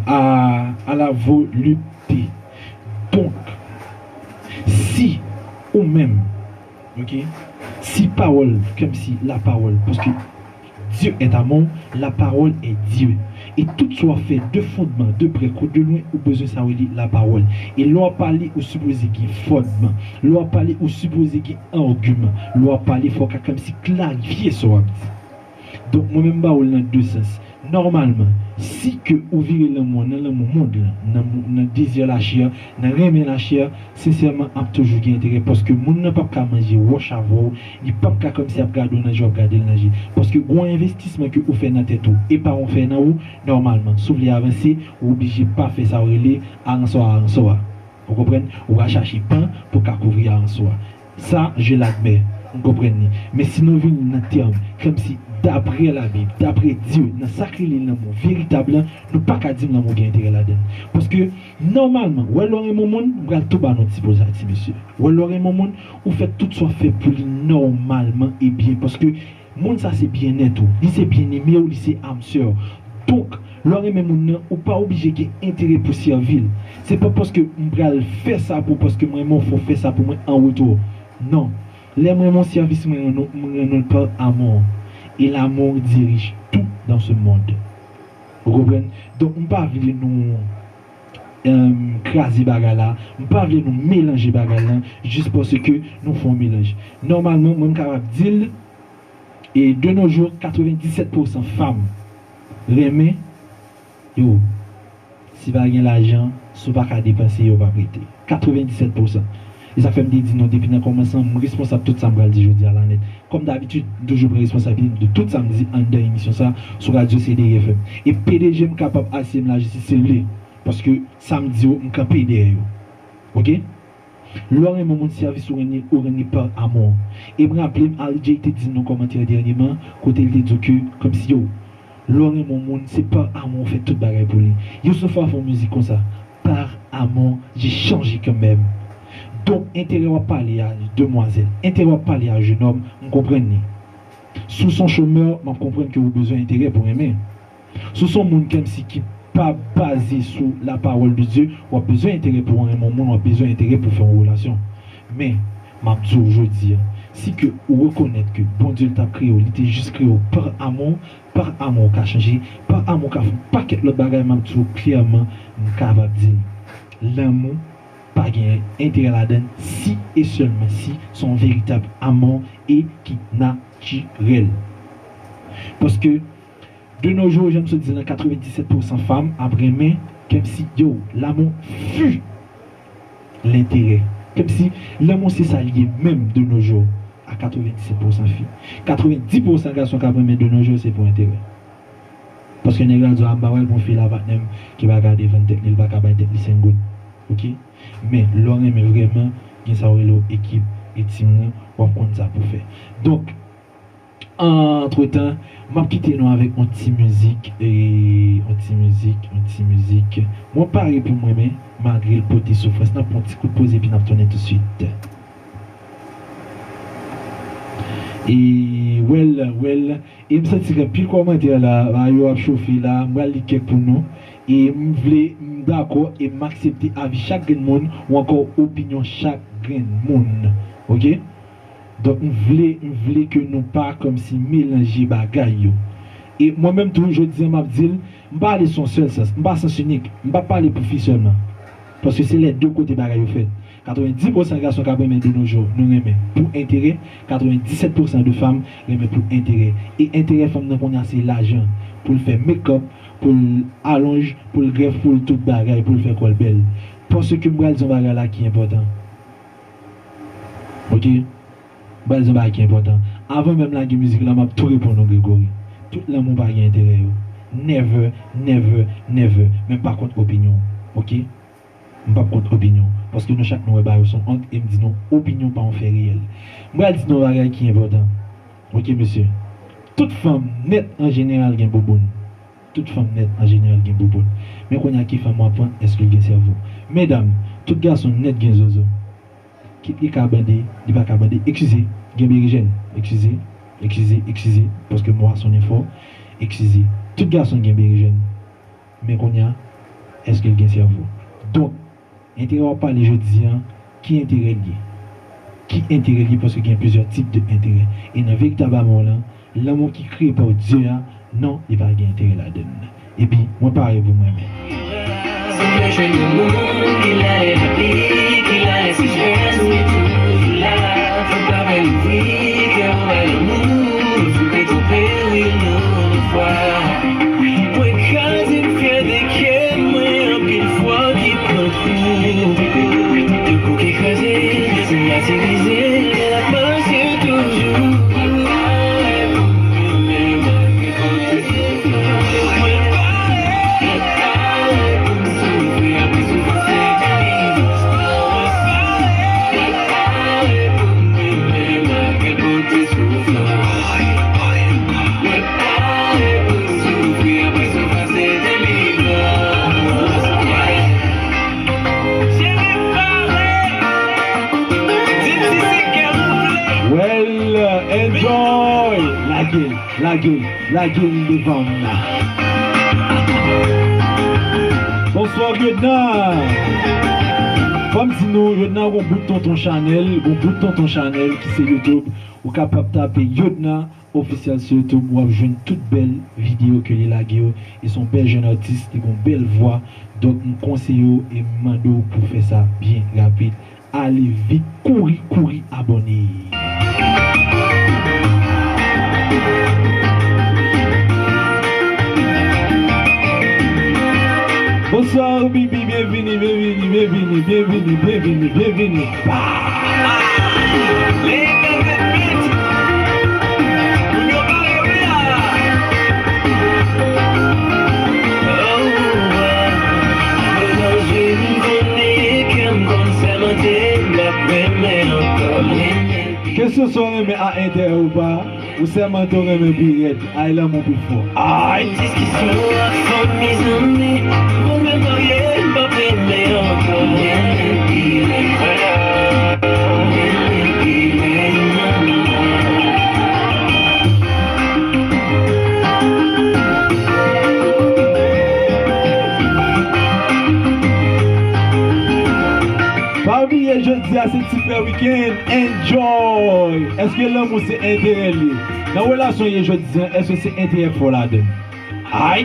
à, à la volupté. Donk, si ou menm, ok, si pawòl, kòmsi lapawòl, paske Dieu est amour, la parole est Dieu. E tout sa w ap fè de fondman, de prè kou de lwen, ou bezwen sa w rele lapawòl. E lè w ap pale, ou sipoze gen fondman. Lè w ap pale, ou sipoze gen agiman. Lè w ap pale, fò w ka kòmsi klarifye sa w ap di. Donk, mwen menm, m ba w l nan de sans. Nòmalman, si ke ou vire lanmou an nan lanmou mond lan, nan, nan dezi lachè, nan renmen lachè, sensèman, ap toujou gen enterè, paske moun nan p ap ka manje wòch avè w, li p ap ka kòmsi ap gade w nan je, w ap gade l nan je. Paske gen yon envestisman ke ou fè nan tèt ou, e pa yon fè nan ou, nòmalman, si w vle avanse, ou oblije pa fè sa w rele aranswa aranswa. Ou konprann? Ou pral chache pan pou ka kouvri aranswa. Sa, je l'admets, m konprann li. Men si nou vin nan tèm, kòmsi daprè Labib, daprè Dye, nan sa k rele lanmou veritab lan, nou pa ka di m lanmou gen enterè ladan l. Paske, nòmalman, wè lè w renmen yon moun, m pral tou ba nou ti poz a ti mesye. Wè lè w renmen yon moun, ou fè tout sa w ap fè pou li nòmalman e byen. Paske, moun sa se byennèt ou, li se byeneme w, li se âme sœur. Donk, lè w renmen moun nan, ou pa oblije gen enterè pou sèvi l. Se pa paske m pral fè sa pou, paske m renmen w, fò w fè sa pou mwen an retou. Non. Lè m renmen w, sèvis mwen rann ou, m rann ou l par amour. Et l'amour dirige tout dans ce monde. Ou konprann? Donk, m pa vle nou em, kraze bagay la. M pa vle nou melanje bagay la, jis paske nou fè yon melanj. Nòmalman, mwen m kapab di l, e de nos jours, katrevendisèt pousan fanm renmen, yo, si pa gen lajan, si w pa ka depanse, yo p ap rete. Katrevendisèt pousan. E sa fè m te di nou depi nan kòmansman, m responsab tout sa m pral di jodi a la nèt. Kòm dabitid, m toujou pran responsabilite m de tout sa m di anndan emisyon sa sou radyo C D I F M. E P D G m kapab asiyen m la jistis si l vle. Paske sa m di yo, m kanpe dèyè yo. Oke? Lè w renmen moun, sèvis ou renmen, ou renmen par amour. E m raple m, Al Jay te di nan yon kòmantè dènyèman, kote l te di w ke, kòmsi yo, lè w renmen yon moun, se par amour ou fè tout bagay pou li. Youssoupha fè yon mizik konsa, par amour, j'ai changé quand même. Donk, enterè w ap pale a, demwazèl, enterè w ap pale a, jenòm, m konprann li. Si w se yon chomè, m ap konprann ke ou bezwen enterè pou renmen. Si w se yon moun kòmsi ki pa baze sou la parole de Dieu, w ap bezwen enterè pou w renmen yon moun, w ap bezwen enterè pou fè yon relasyon. Men, m ap di w jodi a, si ke ou rekonèt ke Bondye l t ap kreye w, li te jis kreye w par amour, par amour w ka chanje, par amour w ka fè yon pakèt lòt bagay, m ap di w klèman, m kapab di l, lanmou pa gen enterè ladan l si e sèlman si se yon veritab amour e ki natirèl. Paske, de nos jours, jan m sot di l lan, katrevendisèt pousan fanm ap renmen kòmsi, yo, l'amour fut l'intérêt. Kòmsi lanmou se sa l ye menm de nos jours a katrevendisèt pousan fi. Katrevendis pousan gason k ap renmen de nos jours se pou enterè. Paske nèg la di w, a, m pa pral pran fi la, patnè m, ki pa ka defann tèt li, li pa ka bay tèt li senk goud. Oke? Men, lè w renmen vrèman, gen sa w rele yon ekip, e tim nan, w ap konn sa pou fè. Donk, antretan, m ap kite nou avèk yon ti mizik, e, yon ti mizik, yon ti mizik. Mwen pare pou mwen, men, malgre l pote soufrans, n ap pran yon ti kout poze, epi n ap tounen tousuit. E, well, well, e m santi gen pil kòmantè la, a, yo ap chofe la, m pral li kèk pou nou. E m vle, m dakò, e m aksepte avi chak grenn moun, ou ankò opinyon chak grenn moun. Oke? Donk, m vle, m vle ke nou pa kòmsi melanje bagay yo. E mwen menm tou, jodi a, m ap di l, m pa ale sou yon sèl sans, m pa sans inik, m pa pale pou fi sèlman. Paske se lè de kote bagay yo fèt. Katrevendis pousan gason k ap renmen de nos jours, nou renmen pou enterè, katrevendisèt pousan de fanm renmen pou enterè. E enterè fanm nan kounye a se lajan, pou l fè make-up, pou l alonj, pou l grèf, pou l tout bagay, pou l fè kò l bèl. Paske m pral di yon bagay la ki enpòtan. Oke? M pral di yon bagay ki enpòtan. Avan menm lage mizik la, m ap tou reponn ou, Gregory. Tout lanmou pa gen enterè yo. Never, never, never. Men m pa kont opinyon w. Oke? M p ap kont opinyon w. Paske nou chak nou wè bagay yo se yon ant e m di nou opinyon pa yon fè reyèl. M pral di nou yon bagay ki enpòtan. Oke, mesye? Tout fanm nèt an jeneral gen bouboun. Tout fanm nèt an jeneral gen bouboun. Men kounye a ki fanm w ap pran, èske l gen sèvo? Medam, tout gason nèt gen zozo. Kit li ka bande, li pa ka bande. Eskize, gen berejèn. Eskize, eskize, eskize, paske mo a sonnen fò. Eskize. Tout gason gen berejèn. Men kounye a, èske l gen sèvo? Donk, enterè w ap pale jodi a, ki enterè l ye? Ki enterè l ye? Paske gen plizyè tip de enterè. E nan veritab amou lan, Lanmou ki kreye pa Dye a, non, li pa gen enterè ladann. Epi, mwen pare pou m renmen. Sou men jwenn yon moun ki lè lapli, ki lè sechès, men toujou la. Fòk pa pè louvri kè w bay lanmou, fòk pa twonpe w yon lòt fwa. Mwen kraze m fyète kè mwen anpil fwa ki pran kou. Yon kou ki kraze, se matirize, l ap mache toujou. Well, enjoy! Lage l, lage l, lage l devan m nan. Bonswa, Yodna! Fò m di nou, Yodna gon bout tonton chanèl, gon bout tonton chanèl ki se YouTube. Ou kapab tape Yodna Official sou YouTube, w ap jwenn tout bèl videyo ke li lage yo. E se yon bèl jèn atis, li gon bèl vwa. Donk, m konseye w e m mande w pou w fè sa byen rapid. Ale vit, kouri, kouri abòne. Bonswa, Bibi, byenvini, byenvini, byenvini, byenvini, byenvini, byenvini. Kesyon sa w renmen a enterè ou pa, ou sèmante w renmen pi rèd. Ay, lanmou pi fò. Ay! Diskisyon ak fanmi, zanmi, mwen menm marye, m p ap renmen ankò. Pa bliye, jodi a se ti frè wikenn. Enjoy! Èske lanmou se enterè l ye? Nan relasyon w ye jodi a, èske se enterè k fè w ladann? Ay!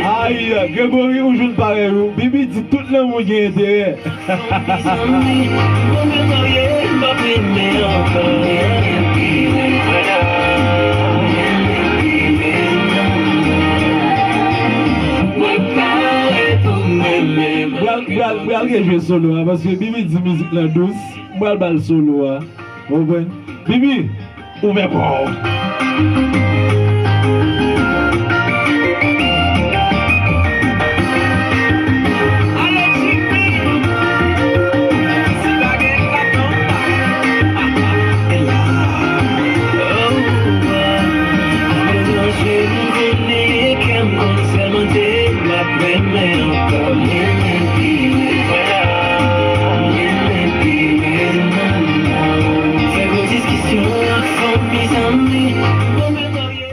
Ay, Gregory, ou jwenn parèy ou. Bibi di tout lanmou gen enterè. Pral, pral, pral gen jwe solo a, paske Bibi di mizik lan dous, m pral ba l solo a. Ou konprann? Bibi, ouvè kò w.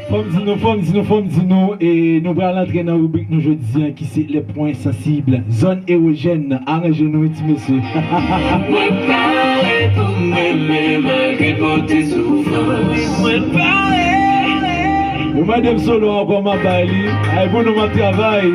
Fò m di nou, fò m di nou, fò m di nou, e nou pral antre nan ribrik nou jodi a ki se les points sensibles, zòn erojèn. Aranje nou wi, ti mesye. Mwen pare pou mwen menm malgre pote soufrans. Mwen pare. Ou mande m solo ankò, m ap bay li. Ay, pou nou, m ap travay.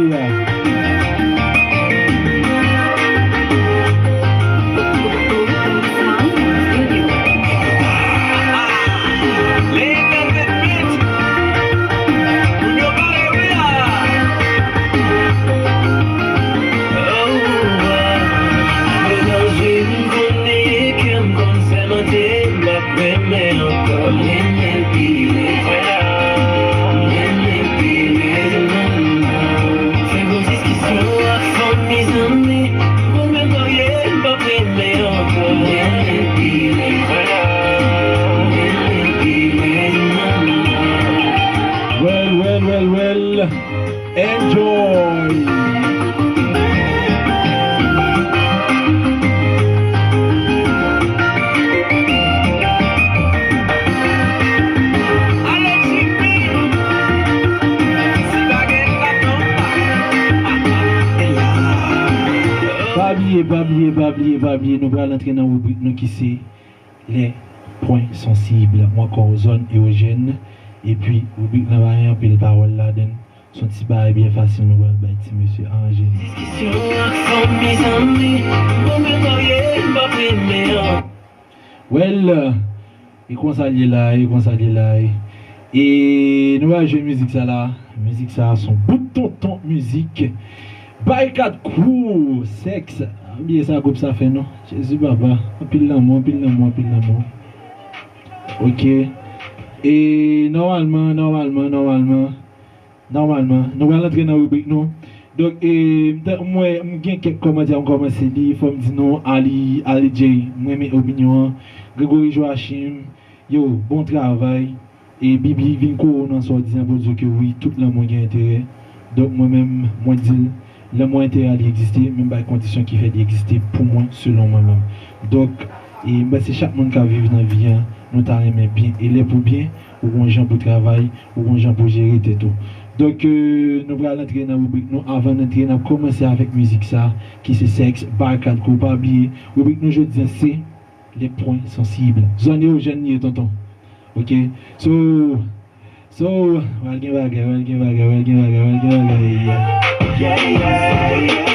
Pa bliye, pa bliye, pa bliye, nou pral antre nan ribrik nou ki se les points sensibles, ou ankò zòn erojèn. Epi, ribrik lan pa gen anpil pawòl ladan l. Se yon ti bagay byen fasil nou pral bay ti mesye aranje nou. Diskisyon ak fanmi, zanmi, mwen menm marye, m p ap renmen an. Well, e konsa l ye la, e konsa l ye la. E nou pral jwe mizik sa la. Mizik sa se yon bout tonton mizik. Barikad Crew, Sèks. Pa bliye sa gwoup sa fè non. Jezi papa. Anpil lanmou, anpil lanmou, anpil lanmou. Ok. E nòmalman, nòmalman, nòmalman, nòmalman, nou pral antre nan ribrik nou. Donk, e, m ta- m wè, m gen kèk kòmantè m kòmanse li. Fò m di nou, Ali, Ali J, m renmen opinyon an. Gregory Joachim, yo, bon travay. E Bibi vin kore w nan sa w di an pou di w ke wi, tout lanmou gen enterè. Donk, mwen menm, mwen di l, lanmou enterè a li egziste, men bay kondisyon ki fè li egziste pou mwen, selon mwen menm. Donk, e m panse chak moun k ap viv nan vi an, nou ta renmen byen. E lè pou byen, ou gon jan pou travay, ou gon jan pou jere tèt ou. Donk, e, nou pral antre nan ribrik nou. Avan n antre, n ap kòmanse avèk mizik sa, ki se Sèks, Barikad Crew. Pa bliye, ribrik nou jodi an se les points sensibles. Zòn erojèn li ye, tonton. Ok? So, so, pral gen bagay, pral gen bagay, pral gen bagay, pral gen bagay. Yeah, yeah, yeah.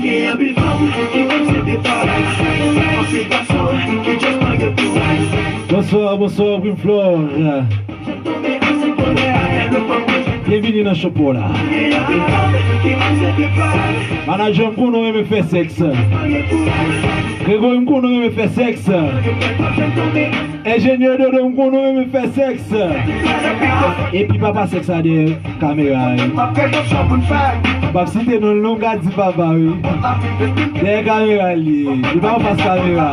Gen anpil fanm ki obsede pa sèks, anpil gason ki just pa gen pou sèks. Bonswa, bonswa, Prim Flore. Byenvini nan show pa w la. Manadjè, m konnen w renmen fè sèks. Gregory, m konnen w renmen fè sèks. Enjenyè Dodo, m konnen w renmen fè sèks. Epi papa sèks la dèyè kamera a, wi. M ap site non l non, m ka di papa, wi. Dèyè kamera li ye. Li pa anfas kamera.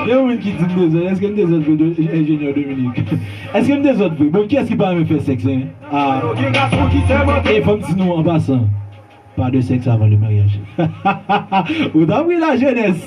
Gen moun ki di m dezòd. Èske m dezòd vre, Enjenyè Dominique? Èske m dezòd vre? Bon, kiyès ki pa renmen fè sèks, en? Ah. E fò m di nou an pasan, pas de sexe avant le mariage. Ou t ap ri, lajenès.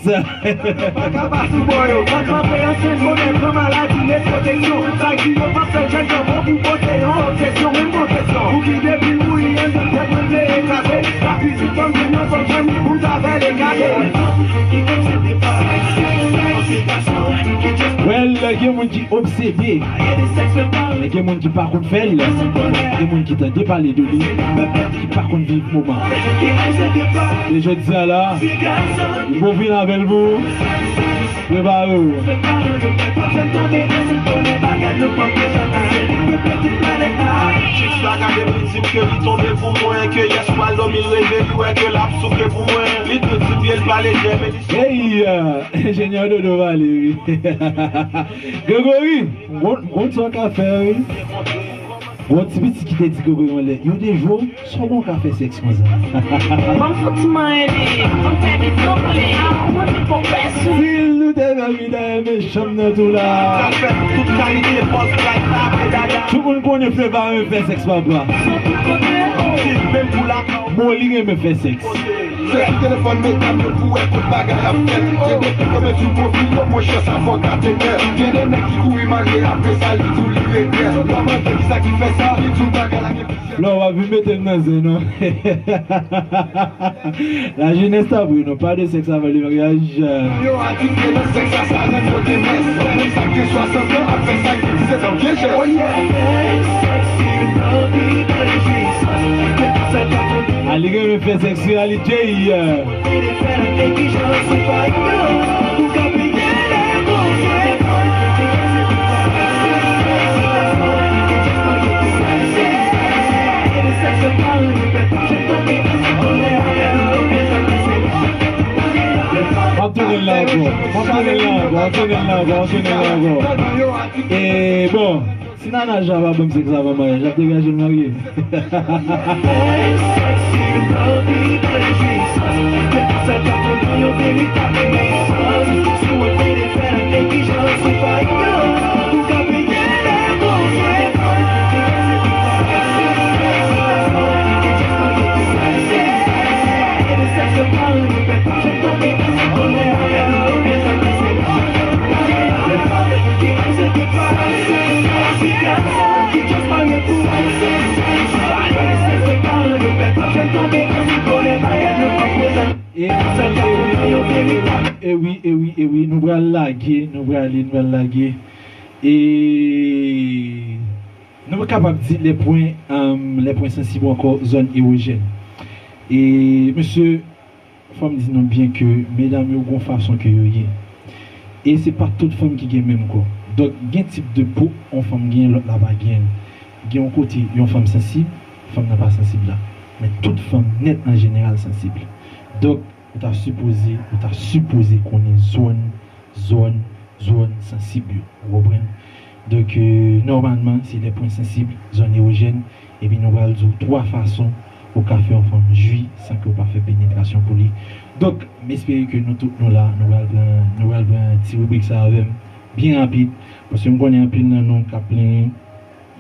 Well, gen moun ki obsede. Gen moun ki pa konn fè l. Gen moun ki tande pale de li, ki pa konn viv moman. E jodi a la, m pou vin avè l pou ou. Prepare w. Chicks la gade m, li di m ke li tonbe pou mwen, ke yè sou album li reve, li wè ke l ap souke pou mwen. Li tou di pye l pa lejè, men li Hey, euh, enjenyè Dodo pale, wi. Gregory, m konn, m konn sa w ka fè, wi. Gon ti pitit ki te di Gregory yon lè, yon de jou, sa w gon ka fè sèks konsa? Ban m fè ti manyen li, ban m fè li sanble, ban m fè li konpès. Si nou te fè Mida renmen chanm nan tou la. Tout kalite pòz, kay tape dada. Tout moun konnen Fleva renmen fè sèks, papa. Menm pou la Moli renmen fè sèks. Se sou telefòn medam yo pou wè kot bagay ap fèt. Gen de fi konbyen sou pwofil yo pran chans avan gate kè. Gen de nèg ki kouri marye apre sa li di w li regrèt. Lè w mande kisa ki fè sa, li di w bagay la gen plizyè. Lè w ap vin mete m nan zen non. Lajenès ta vre non, pas de sexe avant le mariage. Yo adikte nan sèks, sa, sa rann yo demès. Menm sa k gen swasant an ap fè sa k gen disèt an byen jès. Oh yeah. Ali renmen fè sèks, reality. M ap tounen l la ankò. M ap tounen l la ankò. M ap tounen l la ankò. M ap tounen l la ankò. E bon, si Nana Jean pa ban m sèks avan maryaj, l ap degaje l marye. E wi, e wi, e wi, e wi, nou pral lage, nou prale, nou pral lage. E nou kapab di les points, um, les points sensibles ou ankò zòn erojèn. E mesye, fò m di nou byen ke medam yo gon fason ke yo ye. E se pa tout fanm ki gen menm kò. Donk, gen tip de po yon fanm gen, lòt la pa gen. Gen yon kote yon fanm sansib, fanm nan pa sansib la. Men tout fanm nèt an jeneral sansib. Donk, ou ta sipoze, ou ta sipoze konnen zòn, zòn, zòn sansib yo. Ou konprann? Donk, euh, nòmalman, se les points sensibles, zòn erojèn, epi nou pral di w twa fason ou ka fè yon fanm jwi san ke w pa fè penetrasyon pou li. Donk, m espere ke nou tout nou la, nou pral pran, nou pral pran ti ribrik sa avè m byen rapid, paske m konnen anpil nan nou k ap plenyen,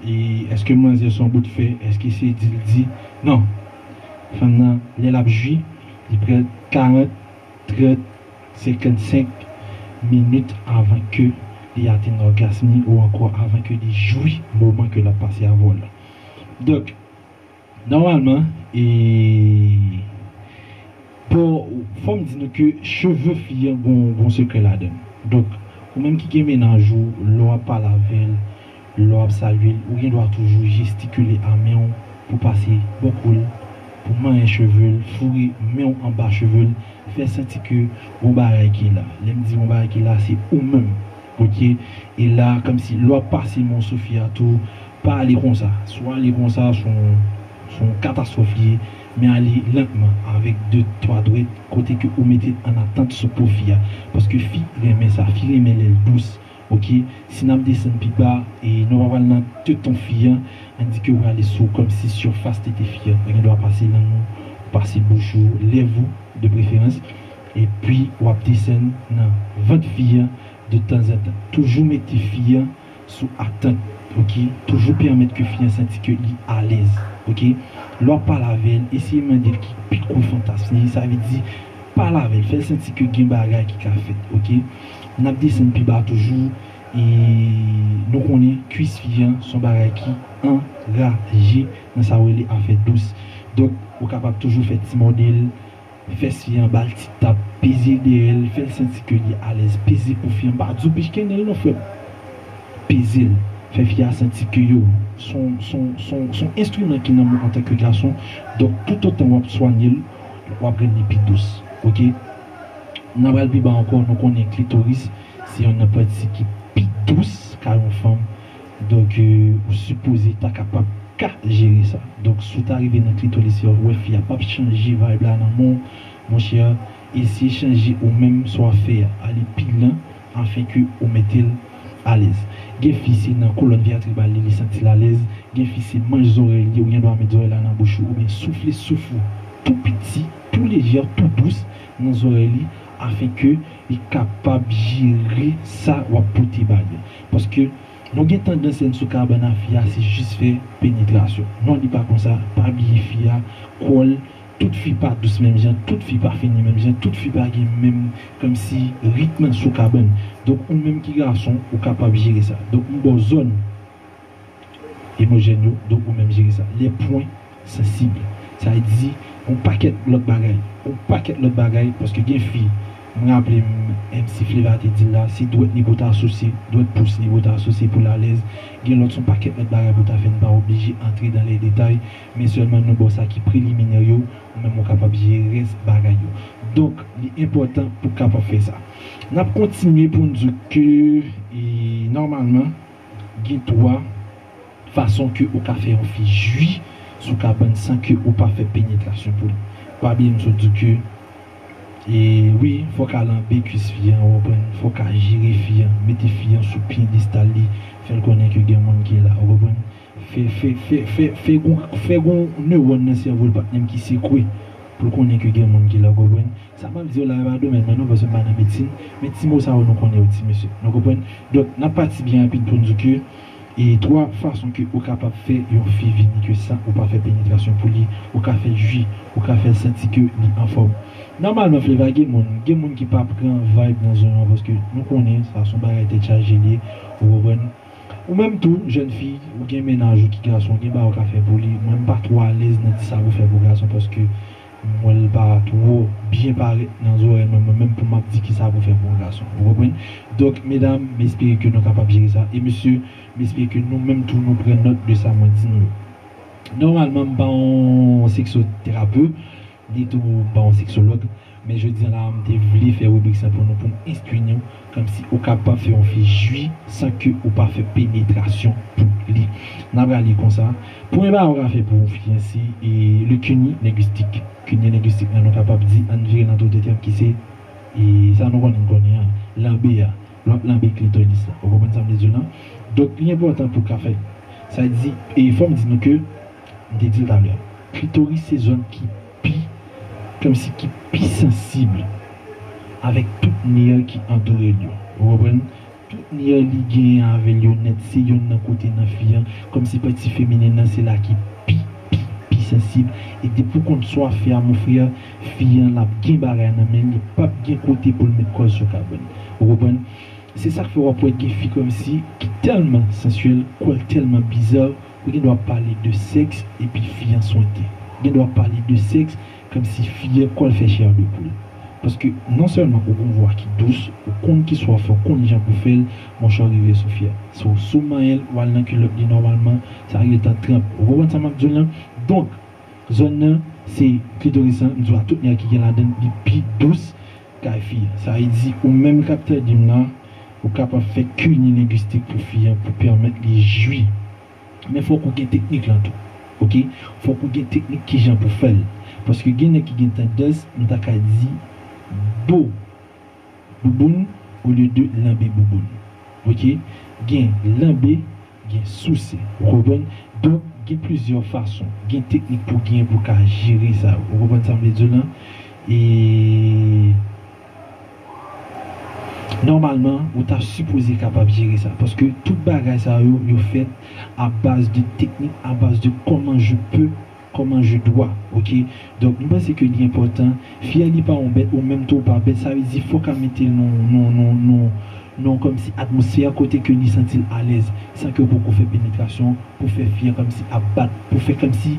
e èske manzè se yon bout fè, èske se di l di? Non. Fanm nan, lè l ap jwi, li pran karant, trant, senkannsenk minit avan ke li atenn ògasm li ou ankò avan ke li jwi moman ke l ap pase avè w la. Donk, nòmalman, e, bon, fò m di nou ke cheve fi an gon, gon sekrè ladan l. Donk, ou menm ki gen mennaj ou, lè w ap pale avè l, lè w ap salye l, ou gen dwa toujou jestikile a men w pou pase bò kou l, pou manyen cheve l, foure men w anba cheve l, fè santi ke gon bagay ki la. Lè m di gon bagay ki la, se ou menm, oke? E la, kòmsi lè w ap pase men w sou fi a tou, pa ale konsa. Si w ale konsa, se yon, se yon katastwòf li ye, men ale lantman, avèk de, twa dwèt, kote ke ou mete l an atant sou po fi a. Paske fi renmen sa, fi renmen lè l dous. Oke, si n ap desann pi ba, e nou pa pral nan teton fi an, ann di ke w prale sou kòmsi sifas tete fi an. Ou gen dwa pase lang ou, pase bouch ou, lèv ou, de preferans. Epi, w ap desann nan vant fi an de tanzantan. Toujou mete fi an sou atant, oke? Toujou pèmèt ke fi an santi ke li alèz, oke? Lè w ap pale avè l, eseye mande l ki pi gwo fantasm li, sa vle di, pale avè l, fè l santi ke gen bagay ki ka fèt, oke? N ap desann pi ba toujou, e nou konnen kwis fi an se yon bagay ki anraje nan sa yo rele afè dous. Donk, ou kapab toujou fè ti mòde l, fès fi an, ba l ti tap, peze l dèyè l, fè l santi ke li alèz, peze po fi an, pa di w pichke nen l non, frè m. Peze l, fè fi a santi ke yo, se yon, se yon, se yon, se yon enstriman ki nan men w antanke gason. Donk, toutotan w ap swanye l, w ap rann li pi dous, oke? N ap al pi ba ankò, nou konnen klitoris se youn nan pati ki pi dous kay yon fanm. Donk, euh, ou sipoze ta kapab ka jere sa. Donk, si w ta rive nan klitoris la, ou wè fi a p ap chanje vibe la nan men w, monchè, eseye chanje ou menm sa w ap fè a. Ale pi lan, afin ke ou mete l alèz. Gen fi, se nan kolòn vètebral li, li santi l alèz. Gen fi, se manch zòrèy li, ou gen dwa met zòrèy la nan bouch ou, oubyen soufle souf ou tou piti, tou lejè, tou dous nan zòrèy li, afin ke li kapab jere sa w ap pote ba li. Paske nou gen tandans lè n sou kabann a fi a, se jis fè penetrasyon. Non, li pa konsa, pa bliye fi a, kò l, tout fi pa dous menm jan, tout fi pa fini menm jan, tout fi pa gen menm kòmsi ritm sou kabann. Donk, ou menm ki gason, ou kapab jere sa. Donk, m ba w zòn erojèn yo, donk ou menm jere sa. Les points sensibles. Sa vle di, yon pakèt lòt bagay. Yon pakèt lòt bagay, paske gen fi, m raple m, M C Fleva te di l la, se dwèt li pou w ta souse, dwèt pous li pou w ta souse pou l alèz. Gen lòt, se yon pakèt lòt bagay pou w ta fè, n pa oblije antre dans les détails, men sèlman nou ba w sa ki preliminè yo, ou menm ou kapab jere rès bagay yo. Donk, li enpòtan pou w kapab fè sa. N ap kontinye pou n di w ke, e, nòmalman, gen twa fason ke ou ka fè yon fi jwi sou kabann san ke ou pa fè penetrasyon pou li. Pa bliye m sot di w ke, e, wi, fò w ka lanbe kwis fi an, ou konprann, fò w ka jere fi an, mete fi an sou pyedestal li, fè l konnen ke gen moun ki la, ou konprann. Fè, fè, fè, fè, fè gon, fè gon newòn nan sèvo l pa t menm ki sekwe. pou l konnen ke gen moun ki la, w konprann? Sa m ap di yo la, e pa domèn mwen non, paske m pa nan medsin, men ti mo sa yo nou konnen yo, ti mesye. Nou konprann? Donk, n ap pati byen rapid pou n di ke e twa fason ke ou kapab fè yon fi vini ke san ou pa fè penetrasyon pou li, ou ka fè l jwi, ou ka fè l santi ke li anfòm. Nòmalman, Fleva, gen moun, gen moun ki pa pran vibe nan zòn nan, paske nou konnen sa se yon bagay tèt chaje li ye, ou konprann? Ou menm tou, jèn fi, ou gen mennaj ou ki gason, ou gen bagay ou ka fè pou li. Mwen, m pa twò alèz nan di sa pou fè pou gason, paske m wè l pa twò byen parèt nan zòrèy mwen, mwen menm pou m ap di kisa pou fè pou yon gason. Ou konprann? Donk, medam, m espere ke nou kapab jere sa. E mesye, m espere ke nou menm tou nou pran nòt de sa mwen di nou yo. Nòmalman, m pa yon seksoterapet, ni tou m pa yon seksològ, men jodi a la, m te vle fè ribrik sa pou nou, pou m enstwi nou, kòmsi ou kapab fè yon fi jwi san ke ou pa fè penetrasyon pou li. N ap rale konsa. Premye bagay ou ka fè pou yon fi an, se e, le cunnilinguistique. Cunnilinguistique la, nou kapab di, ann vire nan tout tèm ki se, e, sa nou konnen, konnen an, lanbe a. Lè w ap lanbe klitoris la. Ou konprann sa m vle di w lan? Donk, li enpòtan pou w ka fè. Sa di, e fò m di nou ke, m te di l talè, klitoris se zòn ki pi, kòmsi ki pi sansib avèk tout nè ki antoure l yo. Ou konprann? Tout nè li genyen avè l yo nèt, se yonn nan kote nan fi an, kòmsi pati feminen nan, se la ki pi, pi, pi sansib. E depi w konn sa w ap fè a, mon frè, fi an l ap gen bagay nan men l, li p ap gen kote pou l met kò l sou kabann. Ou konprann? Se sa k fè w ap wè gen fi kòmsi ki tèlman sansyèl, kò l tèlman biza, ou gen dwa ap pale de sèks epi fi an swente. Ou gen dwa ap pale de sèks kòmsi fi an kò l fè chè de poul. Paske non sèlman ou gen yon vwa ki dous, ou konn kisa w ap fè, ou konn jan pou fè l, monchè, w rive sou fi a. So, si w manyen l, w al nan kilòt li nòmalman, sa rele tan tranp. Ou konprann sa m ap di w lan? Donk, zòn nan, se klitoris lan, m di w a tout nè ki gen ladan l, li pi dous kay fi a. Sa vle di, ou menm k ap tande m la, ou kapab fè cunnilinguistique pou fi an, pou pèmèt li jwi. Men fòk ou gen teknik lan tou. Oke? Fòk ou gen teknik kijan pou fè l. Paske gen nèg ki gen tandans, m ta ka di, bo bouboun olye de lanbe bouboun. Oke? Gen lanbe, gen souse. Ou konprann? Donk, gen plizyè fason, gen teknik pou gen pou ka jere sa yo. Ou konprann sa m vle di w lan? E nòmalman, ou ta sipoze kapab jere sa. Paske tout bagay sa yo, yo fèt a baz de teknik, a baz de comment je peux, comment je dois, oke? Donk, m panse ke li enpòtan. Fi a, li pa yon bèt, ou menm tou, ou pa bèt. Sa vle di, fòk a mete l nan, nan, nan, nan, nan kòmsi atmosfè kote ke li santi l alèz, san ke w poko fè penetrasyon, pou fè fi a kòmsi ap bat, pou fè kòmsi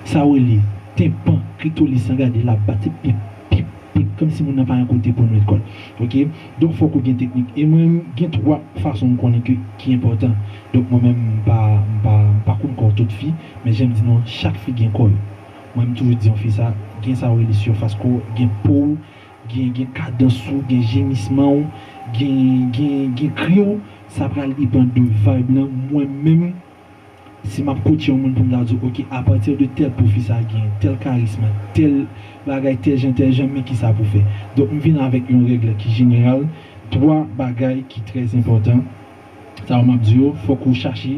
sa w rele tenpan, klitoris lan, gade l ap bat, se pip, pip, pip, kòmsi moun nan pa gen kote pou l met kò l. Oke? Donk, fòk ou gen teknik. E mwen, gen twa fason m konnen ke, ki enpòtan. Donk, mwen menm, m pa, m pa, m pa konn kò tout fi, men jan m di nou an, chak fi gen kò yo. Mwen, m toujou di yon fi sa, gen sa w rele sifas kò w, gen po w, gen, gen kadans ou, gen jemisman w, gen, gen, gen kri w, sa pral depann de vibe lan. Mwen menm, si m ap kotche yon moun pou m ta di w, oke, apati de tèl pwofil sa gen, tèl karisma, tèl bagay, tèl jan, tèl jan, men kisa pou fè. Donk, m vin avèk yon règ ki jeneral, twa bagay ki trè enpòtan. Sa yo m ap di yo, fòk ou chache,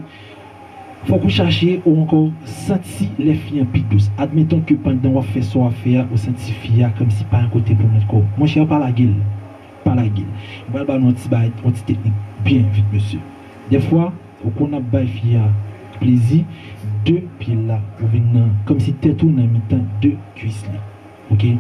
fòk ou chache ou ankò santi lè fi an pi dous. Admeton ke pandan w ap fè sa w ap fè a, ou santi fi a kòmsi pa yon kote pou met kò w. Monchè, pa lage l. Pa lage l. M pral ba nou yon ti bagay, yon ti teknik byen vit, mesye. Dèfwa, ou konn ap bay fi a plezi, de pye l la, ou vin nan, kòmsi tèt ou nan mitan de kwis li. Oke?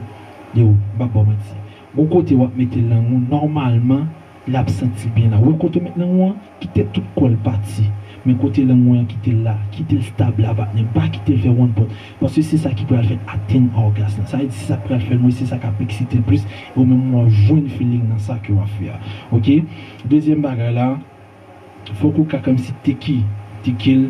Yo, m p ap ba w manti. Gon kote w ap mete lang ou, nòmalman, l ap santi l byen la. Ou wè kote w met lang ou an, kite tout kò l pati. Men kote lang ou an kite l la, kite l stab la, patnè. Pa kite l fè one pot. Paske se sa ki pral fè l atenn ògas lan. Sa vle di se sa k pral fè l, mwen, se sa k ap eksite l plis. E ou menm w ap jwenn feeling nan sa ke w ap fè a. Oke? Dezyèm bagay la, fòk ou ka kòmsi teke, teke l,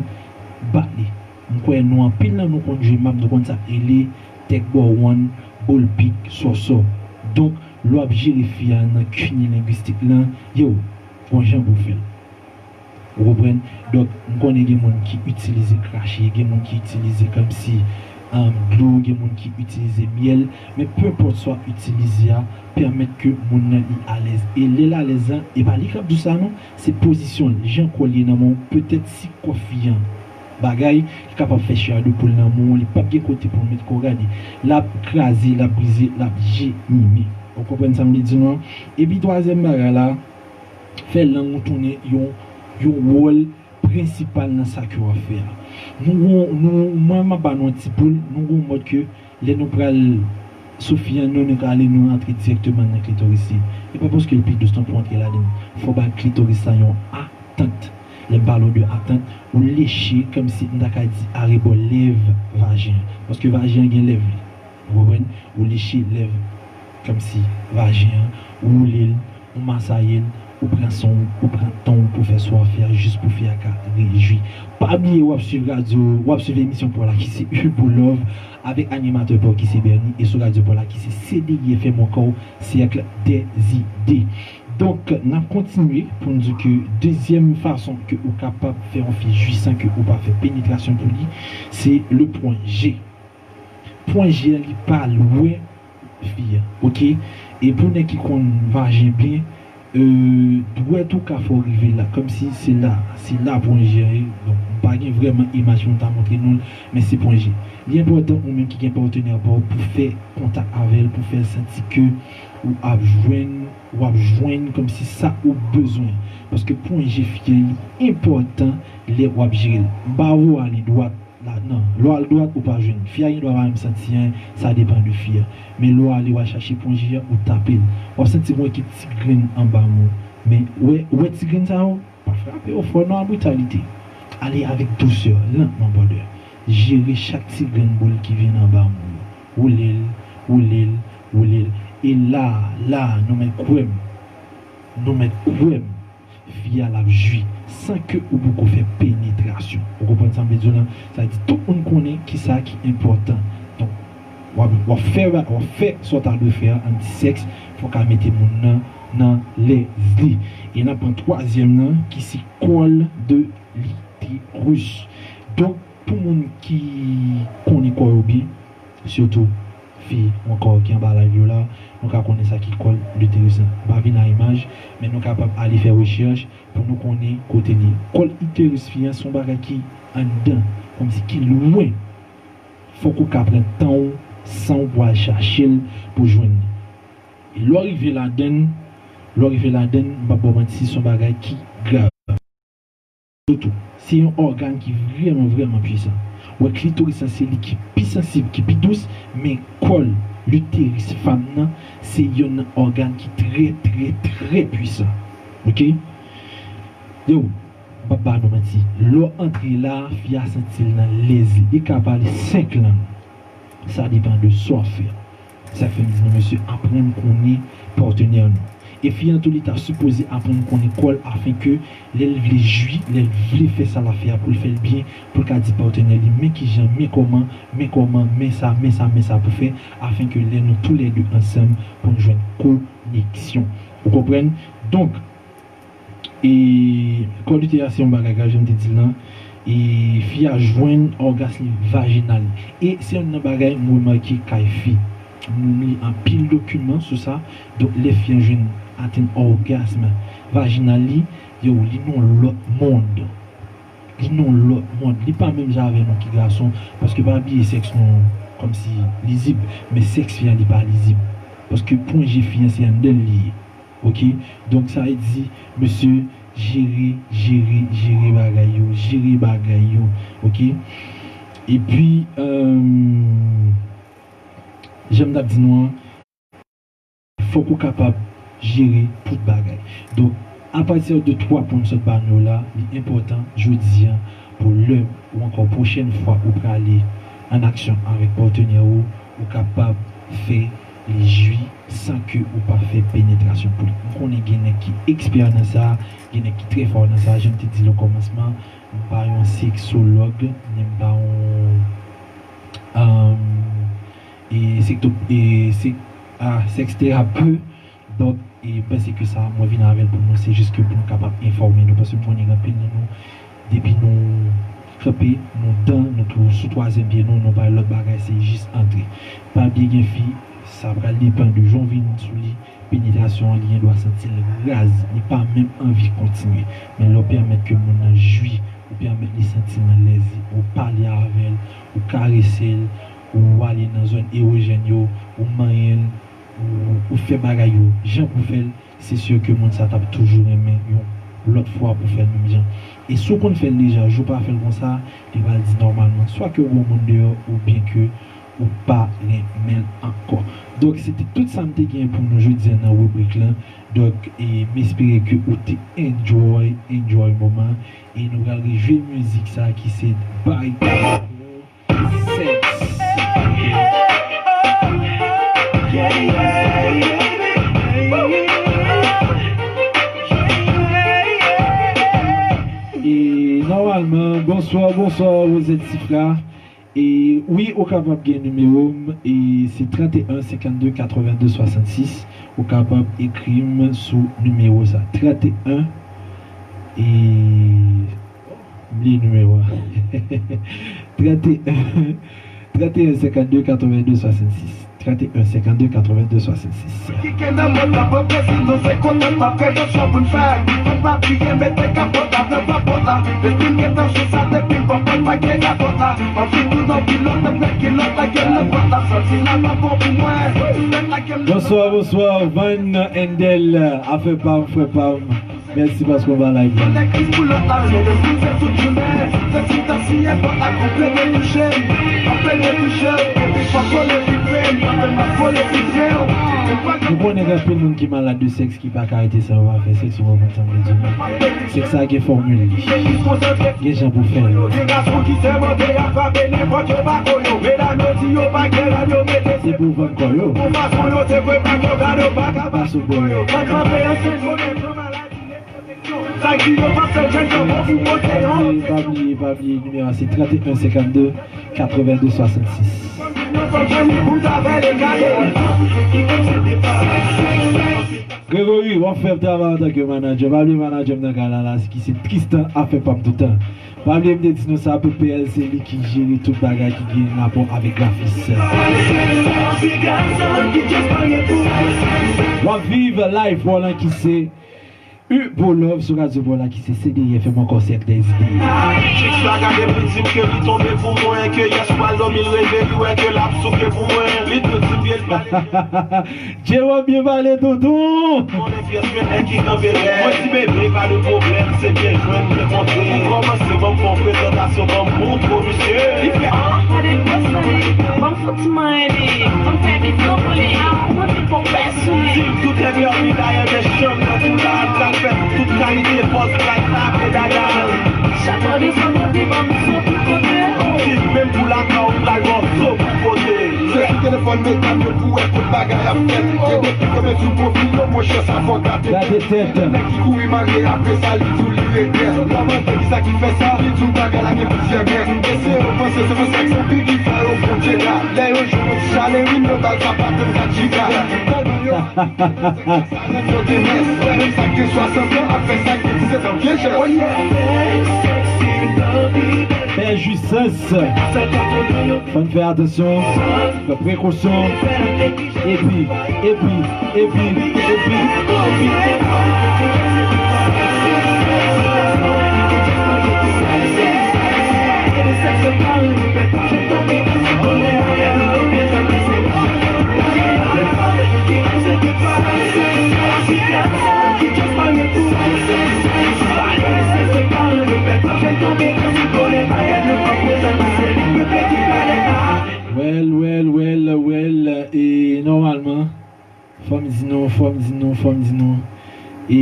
bat li. M kwè nou anpil nan nou konn jwe map, nou konn sa k rele tèk bòwòn, bòlpik, sòsò. Donk, lè w ap jere fi a nan kinilinguistik lan, yo, gon jan pou w fè l. Ou konprann? Donk, m konnen gen moun ki itilize krache, gen moun ki itilize kòmsi, um, dlo, gen moun ki itilize myèl, men penpòt sa w ap itilize a, pèmèt ke moun nan li alèz. E lè l alèz lan, e pa li k ap di w sa non, se pozisyon l, jan kò l ye nan men w, petèt si kò fi an bagay ki kapab fè chè de poul nan men w, li p ap gen kote pou l met kò w, gade. L ap kraze, l ap brize, l ap jemi. Ou konprann sa m vle di nou an? Epi twazyèm bagay la, fè lang ou tounen yon, yon wòl prensipal nan sa ke w ap fè a. Nou gon, nou, mwen m ap ba nou yon ti boul, nou gon mòd ke lè nou pral sou fi an, nou, nou ka ale, nou rantre dirèkteman nan klitoris li. E pa paske l pi dous non pou w antre ladan l. Fò w bay klitoris la yon atant. Lè m pale w de atant, ou leche kòmsi m ta ka di arebò lèv vajen an. Paske vajen an gen lèv li. Ou konprann? Ou leche lèv kòmsi vajen an, ou woule l, ou masaye l, ou pran son w, ou pran tan w pou fè sa w ap fè a, jis pou fi a ka rejwi. Pa bliye w ap swiv radyo, w ap swiv emisyon pa w la ki se Hugo Love avèk animatè pa w ki se Bernie e sou radyo pa w la ki se C D I F M ankò, Cercle des Idées. Donk, n ap kontinye pou n di ke dezyèm fason ke ou kapab fè yon fi jwi san ke ou pa fè penetrasyon pou li, se le pwen G. Pwen G an, li pa lwen fi an, oke? E pou nèg ki konn vajen byen, e, dwèt ou ka fè w rive la, kòmsi se la, se la pwen G an ye. Donk, m pa gen vrèman imaj pou m ta montre nou l, men se pwen G. Li enpòtan ou menm ki gen patnè pa w pou fè kontak avè l, pou fè l santi ke ou ap jwenn, w ap jwenn kòmsi sa ou bezwen. Paske pwen G fi an, li enpòtan lè w ap jere l. M pa voye ale dwat la, non. Lè w al dwat, ou pa jwenn. Fi a gen dwa pa menm santi anyen, sa depann de fi a. Men lè w ale, w al chache pwen G a, ou tape l. W ap santi gon ekip ti grenn anba men w. Men, ou wè, ou wè ti grenn sa yo? Pa frape yo fò non a britalite. Ale avèk dousè, lantman, brother. Jere chak ti grenn boul ki vin anba men w yo. Woule l, woule l, woule l. E la, la, nou mèt kwè m. Nou mèt kwè m. Fi a l ap jwi san ke ou poko fè penetrasyon. Ou konprann sa m vle di w lan? Sa vle di tout moun konnen kisa ki enpòtan. Donk, w ap, w ap fè, w ap fè sa w ta dwe fè a, ann di sèks, fò w ka mete moun nan nan lèz li. E n ap pran twazyèm nan, ki se col de l'utérus. Donk, pou moun ki konnen kò yo byen, sitou fi ankò ki anba live yo la, nou ka konnen sa ki col de l'utérus lan. M pa vin a imaj, men nou kapab ale fè rechèch pou nou konnen kote li ye. Col de l'utérus fi an se yon bagay ki anndan, kòmsi ki lwen. Fòk ou ka pran tan w, san w pou al chache l, pou jwenn li. E lè w rive ladan l, lè w rive ladan l, m p ap ba w manti, se yon bagay ki grav. Sitou, se yon ògàn ki vrèman, vrèman pwisan. Ou wè klitoris lan se li ki pi sansib, ki pi dous, men col, l'utérus fanm nan, se yonn nan ògàn ki trè, trè, trè pwisan. Oke? Yo, m p ap ba nou manti. Lè w antre la, fi a santi l nan lèz li. Li ka pale senk lang. Sa depann de sa w ap fè. Sa k fè m di nou, mesye, aprann konnen patnè nou. E fi an tou, li ta sipoze aprann konnen kò l, afenke lè l vle jwi, lè l vle fè sa l ap fè a, pou l fè l byen, pou l ka di patnè li, men kijan, men kòman, men kòman, men sa, men sa, men sa pou fè, afenke lè nou toulède ansanm, pou n jwenn koneksyon. Ou konprann? Donk, E kò de l'utérus a se yon bagay grav, jan m te di l lan. E fi a jwenn ògasm li vajinal. E se youn nan bagay m remake kay fi. M li anpil dokiman sou sa. Donk, lè fi an jwenn atenn ògasm vajinal li, yo, li nan yon lòt mond. Li nan yon lòt mond. Li pa menm jan avè nou ki gason. Paske pa bliye sèks nou kòmsi lizib. Men sèks fi an li pa lizib. Paske pwen G fi an se anndan l li ye. Oke? Donk, sa vle di, mesye, jere, jere, jere bagay yo, jere bagay yo, oke? Epi, euh, jan m t ap di nou an, fòk ou kapab jere tout bagay. Donk, apati de twa pwen m sot ba nou yo la, li enpòtan jodi an pou lè ou ankò pwochèn fwa ou prale an aksyon avèk patnè ou, ou kapab fè li jwi san ke ou pa fè penetrasyon pou li. M konnen gen nèg ki ekspè nan sa, gen nèg ki trè fò nan sa, jan m te di l okòmansman, m pa yon seksològ, ni m pa yon, um, e, sekto-, e, sek-, ah, sèks terapeut, donk, e, m panse ke sa, mwen vin avè l pou nou, se jis ke pou nou kapab enfòme nou, paske m konnen gen anpil nan nou, depi nou kanpe, nou dan, nou tou sou twazyèm pye nou, nou pa lòt bagay, se jis antre. Pa bliye gen fi, sa pral depann de jan w vin sou li, penetrasyon an, li gendwa santi l raz, li pa menm anvi kontinye. Men lè w pèmèt ke moun nan jwi Ou pèmèt li santi l alèz, ou pale avè l, ou karese l, ou ale nan zòn erojèn yo, ou manyen l, ou, ou fè bagay yo jan pou fè l, se si ke moun sa t ap toujou renmen yon lòt fwa pou fè l menm jan. E si w konn fè l deja, jou pa fè l konsa, li pral di nòmalman, swa ke w gen yon moun deyò, oubyen ke ou pa renmen l ankò. Donk, se te tout sa m te gen pou nou jodi a nan ribrik lan. Donk, e, m espere ke ou te enjoy, enjoy moman. E nou pral rejwe mizik sa ki se Bye Sex. E nòmalman, bonswa, bonswa, Rosette Sifra. E wi, ou kapab gen nimewo m, e se trant e en senkant de katreven de swasannsis. Ou kapab ekri m sou nimewo sa, trant e en, e m bliye nimewo a. Trant e en, trant e en senkant de katreven de swasannsis. Trant e en senkant de katreven de swasannsis. Ki gen nan mòd la, pran plezi nou, se kontan pa fè yon sò pou n fè. Konn pa bliye mete kapòt la nan papòt la. Depi m gentan sou sa, depi m pran pòt pa gen kapòt la. Anvi tou nan kilòt, nan kilòt la gen nan pòt la. Santi la pa bon pou mwen. Tèt la gen nan Bonswa, bonswa, Van Endel, afè pa m, frè pa m. Mèsi paske w ba live la. Nou konnen gen anpil moun ki malad de sèks ki pa ka rete san yo pa fè sèks, ou konprann sa m vle di w. Sèks sa gen fòmil li. Gen jan pou fè l. Se pou vann kò yo. Pa sou bò yo. E pa bliye, pa bliye, nimewo a se trant e en senkant de katreven de swasannsis. Gregory, w ap fè travay antanke manadjè. Pa bliye manadjè m nan kay la, la, ki se Tristan, afè pa m toutan. Pa bliye m te di nou sa, P P L se li ki jere tout bagay ki gen rapò avèk grafis. W ap viv live Roland ki se U Pro Love sou Radyo Bòla ki se C D F M ankò sèk dèz ide. Chicks la gade pou di m ke li tonbe pou mwen, ke yès pral dòmi l reve, li wè ke l ap souke pou mwen. Li tou di m byen pale. Jerome byen pale, tonton. Konnen pyès men nèg ki kanpe rèd. Mwen di bebe pa de pwoblèm, se byen jwenn, byen kontre. Pou kòmanse, ban m fè yon prezantasyon, ban m montre w misye. Li fè ah, gade pòz nan li, ban m fè ti manyen li, ban m fè bif nan pou li, ah, mwen te pòpè. Tout enpèmi dayè men chanm nan kou la, sa fè tout kalite pòz black la fè dada. Chak lè w desann monte ban m son tout kote. Kit menm pou lakay ou pral mòso pou pote. Se sou telefòn medam yo pou wè kot bagay ap fèt. Gen de fi konbyen sou pwofil yo, monchè sa fò gate tèt. Nèg ki kouri marye apre sa li di w li regrèt. Lè w mande kisa ki fè sa, li di w bagay la gen plizyè mèt. E se yo panse se pou sèks epi ki fè yo fè djeda. Lè yo jwenn yon ti chale wi, yo ba l sa pa tann kat chita. Tèlman yo Pè Jisans, fò n fè atansyon, pran prekosyon, epi, epi, epi, epi, Well, well, well, well, e nòmalman, fò m di nou, fò m di nou, fò m di nou. E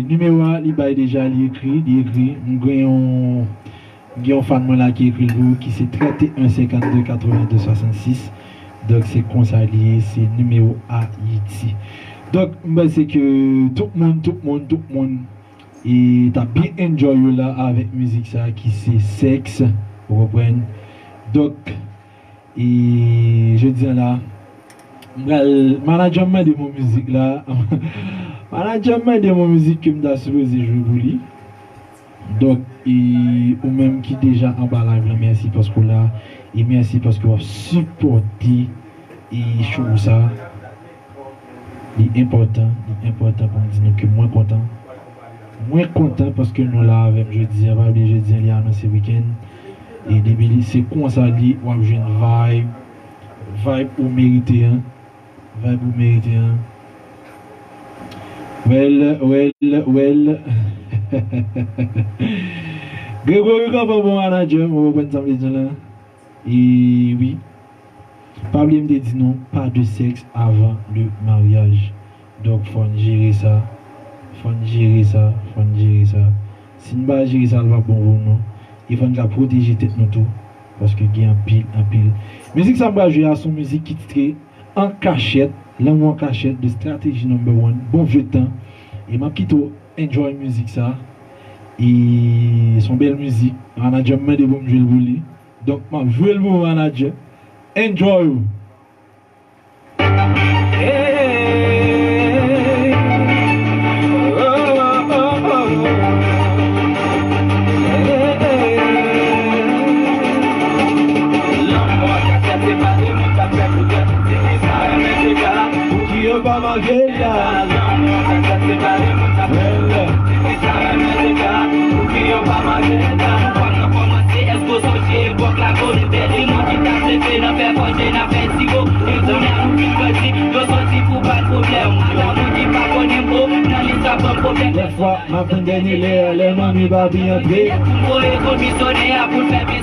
nimewo a, li bay deja, li ekri, li ekri. M gen yon, m gen yon fan mwen la ki ekri l pou ou, ki se trant e en senkant de katreven de swasannsis. Donk, se konsa li ye, se nimewo Ayiti. Donk, m panse ke tout moun, tout moun, tout moun, e t ap byen enjoy yo la avèk mizik sa ki se Sèks, ou konprann? Donk, E jodi a la, m pral, manadjè m mande m yon mizik la. Manadjè m mande m yon mizik ke m ta sipoze jwe pou li. Donk, e ou menm ki deja anba live lan, mèsi paske w la. E mèsi paske w ap sipòte e show sa. Li enpòtan, li enpòtan pou m di nou ke mwen kontan. Mwen kontan paske nou la avè m jodi a. Pa bliye jodi a li anonse wikenn. E depi li se konsa li w ap jwenn vibe, vibe ou merite an. Vibe ou merite an. Well, well, well. Gregory Campbell bon manadjè, mwen konprann sa m vle di la. E wi. Pa bliye m te di nou, pas de sexe avant le mariage. Donk fò n jere sa. Fò n jere sa. Fò n jere sa. Si n pa jere sa, l p ap bon pou nou. E fò n ka pwoteje tèt nou tou. Paske gen anpil, anpil. Mizik sa m pral jwe a, se yon mizik ki titre An Kachèt, Lanmou an Kachèt de Strategy Number One. Bon vye tan. E m ap kite w enjoy mizik sa. E se yon bèl mizik. Manadjè m mande pou m jwe l pou li. Donk, m ap jwe l pou manadjè. Enjoy ou! Pou ki yo pa make la. Well. Dèfwa, m ap tann dènye lè, lè manmi papi antre.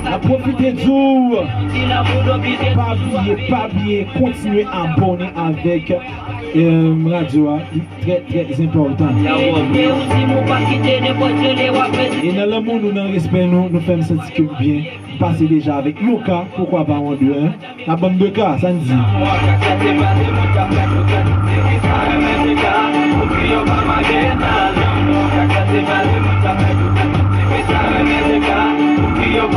N ap pwofite di w, pa bliye, pa bliye kontinye abòne avèk, em, radyo a. Trè, trè enpòtan. E nan lanmou nou, nan respè nou, nou fè m santi ke m byen. M pase deja avèk yon ka, poukwa pa yon de, en? N ap ban m de ka, sa n di? Yo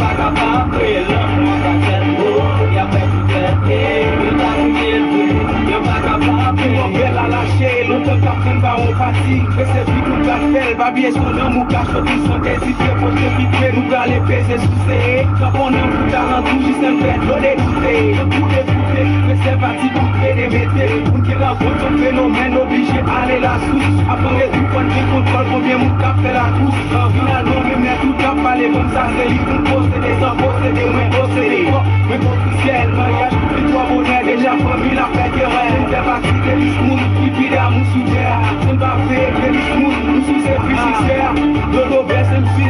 pa ka pa pre, lanmou an ka fèt, oh, y ap fè tout fèt, eh, yo ta touye l vre, yo pa ka pa pre. Yon bèl alache, lontan k ap tann pa yon pati. Mesye Big ou ka fè l, pa bliye se yon lanmou k ap soti san ezite, pwoche vit fè, nou prale peze souse. Tanpon nan bout alantou, jis ann fè dlo degoute, tankou degoute. Mesye pati bout fè demete, moun ki rankontre yon fenomèn oblije ale lasous. Aprann retou konn gen kontwòl, konbyen moun k ap fè lakous. Finalman, menm lè tout ap pale, bann sa se li konn posede, san posede, mwen posede. Mwen ofisyèl, maryaj konpli twò bonè, deja fanmi la fè kerè. M fè pati de lis moun ki pi damou sou tè a. Se m pa vle de lis moun, nou sou se fi siksè. Dodo bèse m si.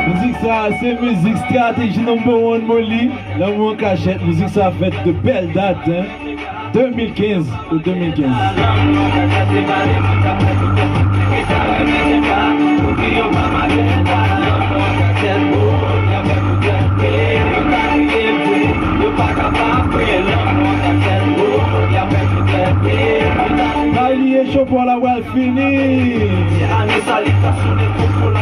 Mizik sa, se mizik Strategy Number One, Molly. Lanmou an kachèt, mizik sa fèt de bèl dat, en. De mil kenz ou de mil kenz. Pa bliye, cho pa w la pral fini.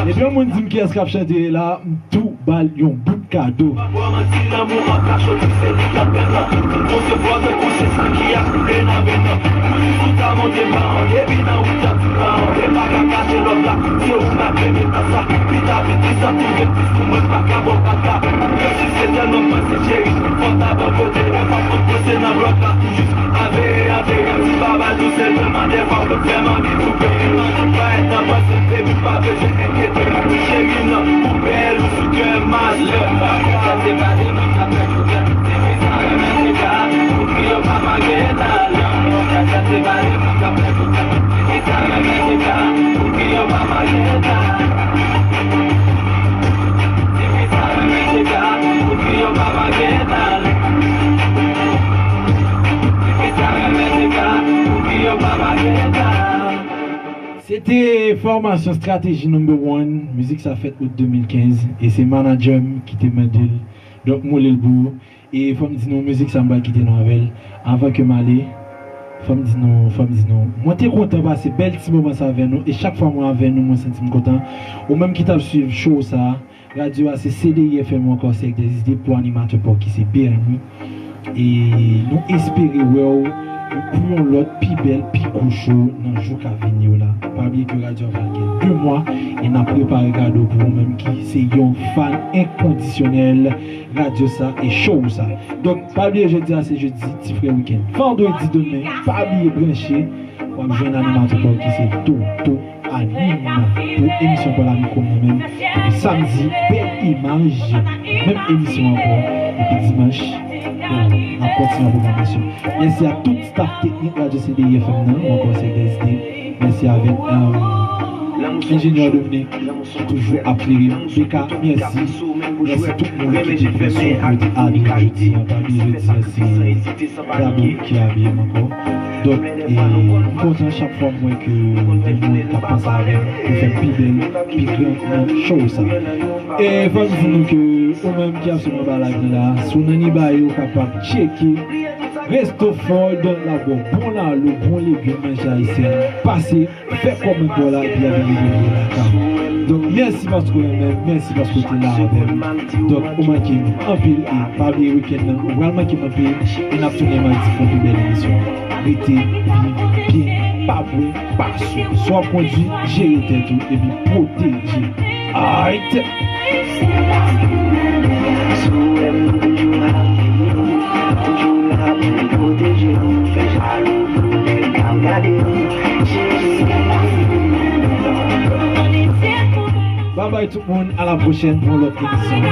Ebyen, yon moun di m kiyès k ap chante la. Tou ba l yon bout kado. Kòmanse lanmou an kachèt, se li k ap pèmèt. Konsevwa tankou se san ki ap koule nan venn nan. Pou li sou ta monte pa an, epi nan wout la ti pa an. E pa ka kache lòt la, se ou m ap rele konsa. Pita piti sa touye plis pou mwen pa ka bò kaka. Menm si se tèlman mwen se cheri, fò ta ban kote, men pa fout mwen se nan blòk la toujou. Aveye, aveye, ti baba dous, se tèlman de fwa ou fè m anvi toupe. Manje pa èt nan pòch, epi pa bezwen enkyete. Cheri nan, ou bèl, ou sou kè m, master. Sa se pa de moun k ap fè koutèt. Ti fi sa renmen sega, pou ki yo pa make eta. Lanmou an kachèt, se pa de moun k ap fè koutèt. Ti fi sa renmen sega, pou ki yo pa make eta. Ti fi sa renmen sega, pou ki yo pa make eta. Ti fi sa renmen sega, pou ki yo pa make eta. Se te fòmasyon Strategy Number One, mizik sa fèt out de mil kenz, e se manadjè m ki te mande l. Donk, m woule l pou ou. E fò m di nou, mizik sa m pral kite nou avè l. Avan ke m ale, fò m di nou, fò m di nou, mwen te kontan pase bèl ti moman sa avè nou, e chak fwa mwen avè nou, mwen santi m kontan. Ou menm ki t ap swiv show sa, radyo a se C D I F M ou ankò Cercle des Idées pou animatè pa w ki se B M W. E nou espere wè w pou yon lòt pi bèl, pi gwo show nan jou k ap vini yo la. Pa bliye ke radyo a pral gen de mwa e n ap prepare kado pou ou menm ki se yon fan enkondisyonèl radyo sa e show sa. Donk, pa bliye jodi a se jedi ti frè wikenn. Vandredi demen, pa bliye branche, w ap jwenn animatè pa w ki se Toto Anim pou emisyon Pran Lamikwo m nan menm. Epi samdi, bèl imaj, menm emisyon ankò. Epi dimanch, bon, n ap kontinye an pwogramasyon. Mèsi a tout staff teknik Radyo C D I F M nan, ou ankò Sèk D S D. Mèsi avèk, um, enjenyè Dominique ki toujou ap klere m. Beka, mèsi. Mèsi tout moun ki te pran swen pou yo te abiye m jodi a. Pa bliye jodi a se Gabo ki abiye m ankò. Donk, e, m kontan chak fwa m wè ke gen moun k ap panse avè m pou fè m pi bèl, pi gran nan show sa. E fò m di nou ke ou menm ki ap swiv mwen ba live la, si w nan Nègre, ou kapab tcheke Resto Ford, l ap ba w bon lalo, bon legim, manje ayisyen. Pase, fè kòmantè w la, epi al vin rele m lakay ou. Donk, mèsi paske w renmen m, mèsi paske w te la avè m. Donk, ou manke m anpil, e pa bliye wikenn nan, ou pral manke m anpil, e n ap tounen madi pou yon pi bèl emisyon. Rete viv byen, pa bwè, pa sou. Si w ap kondwi, jere tèt ou, epi pwoteje. Alright! Bye bye tout moun, à la prochaine pour l'autre émission.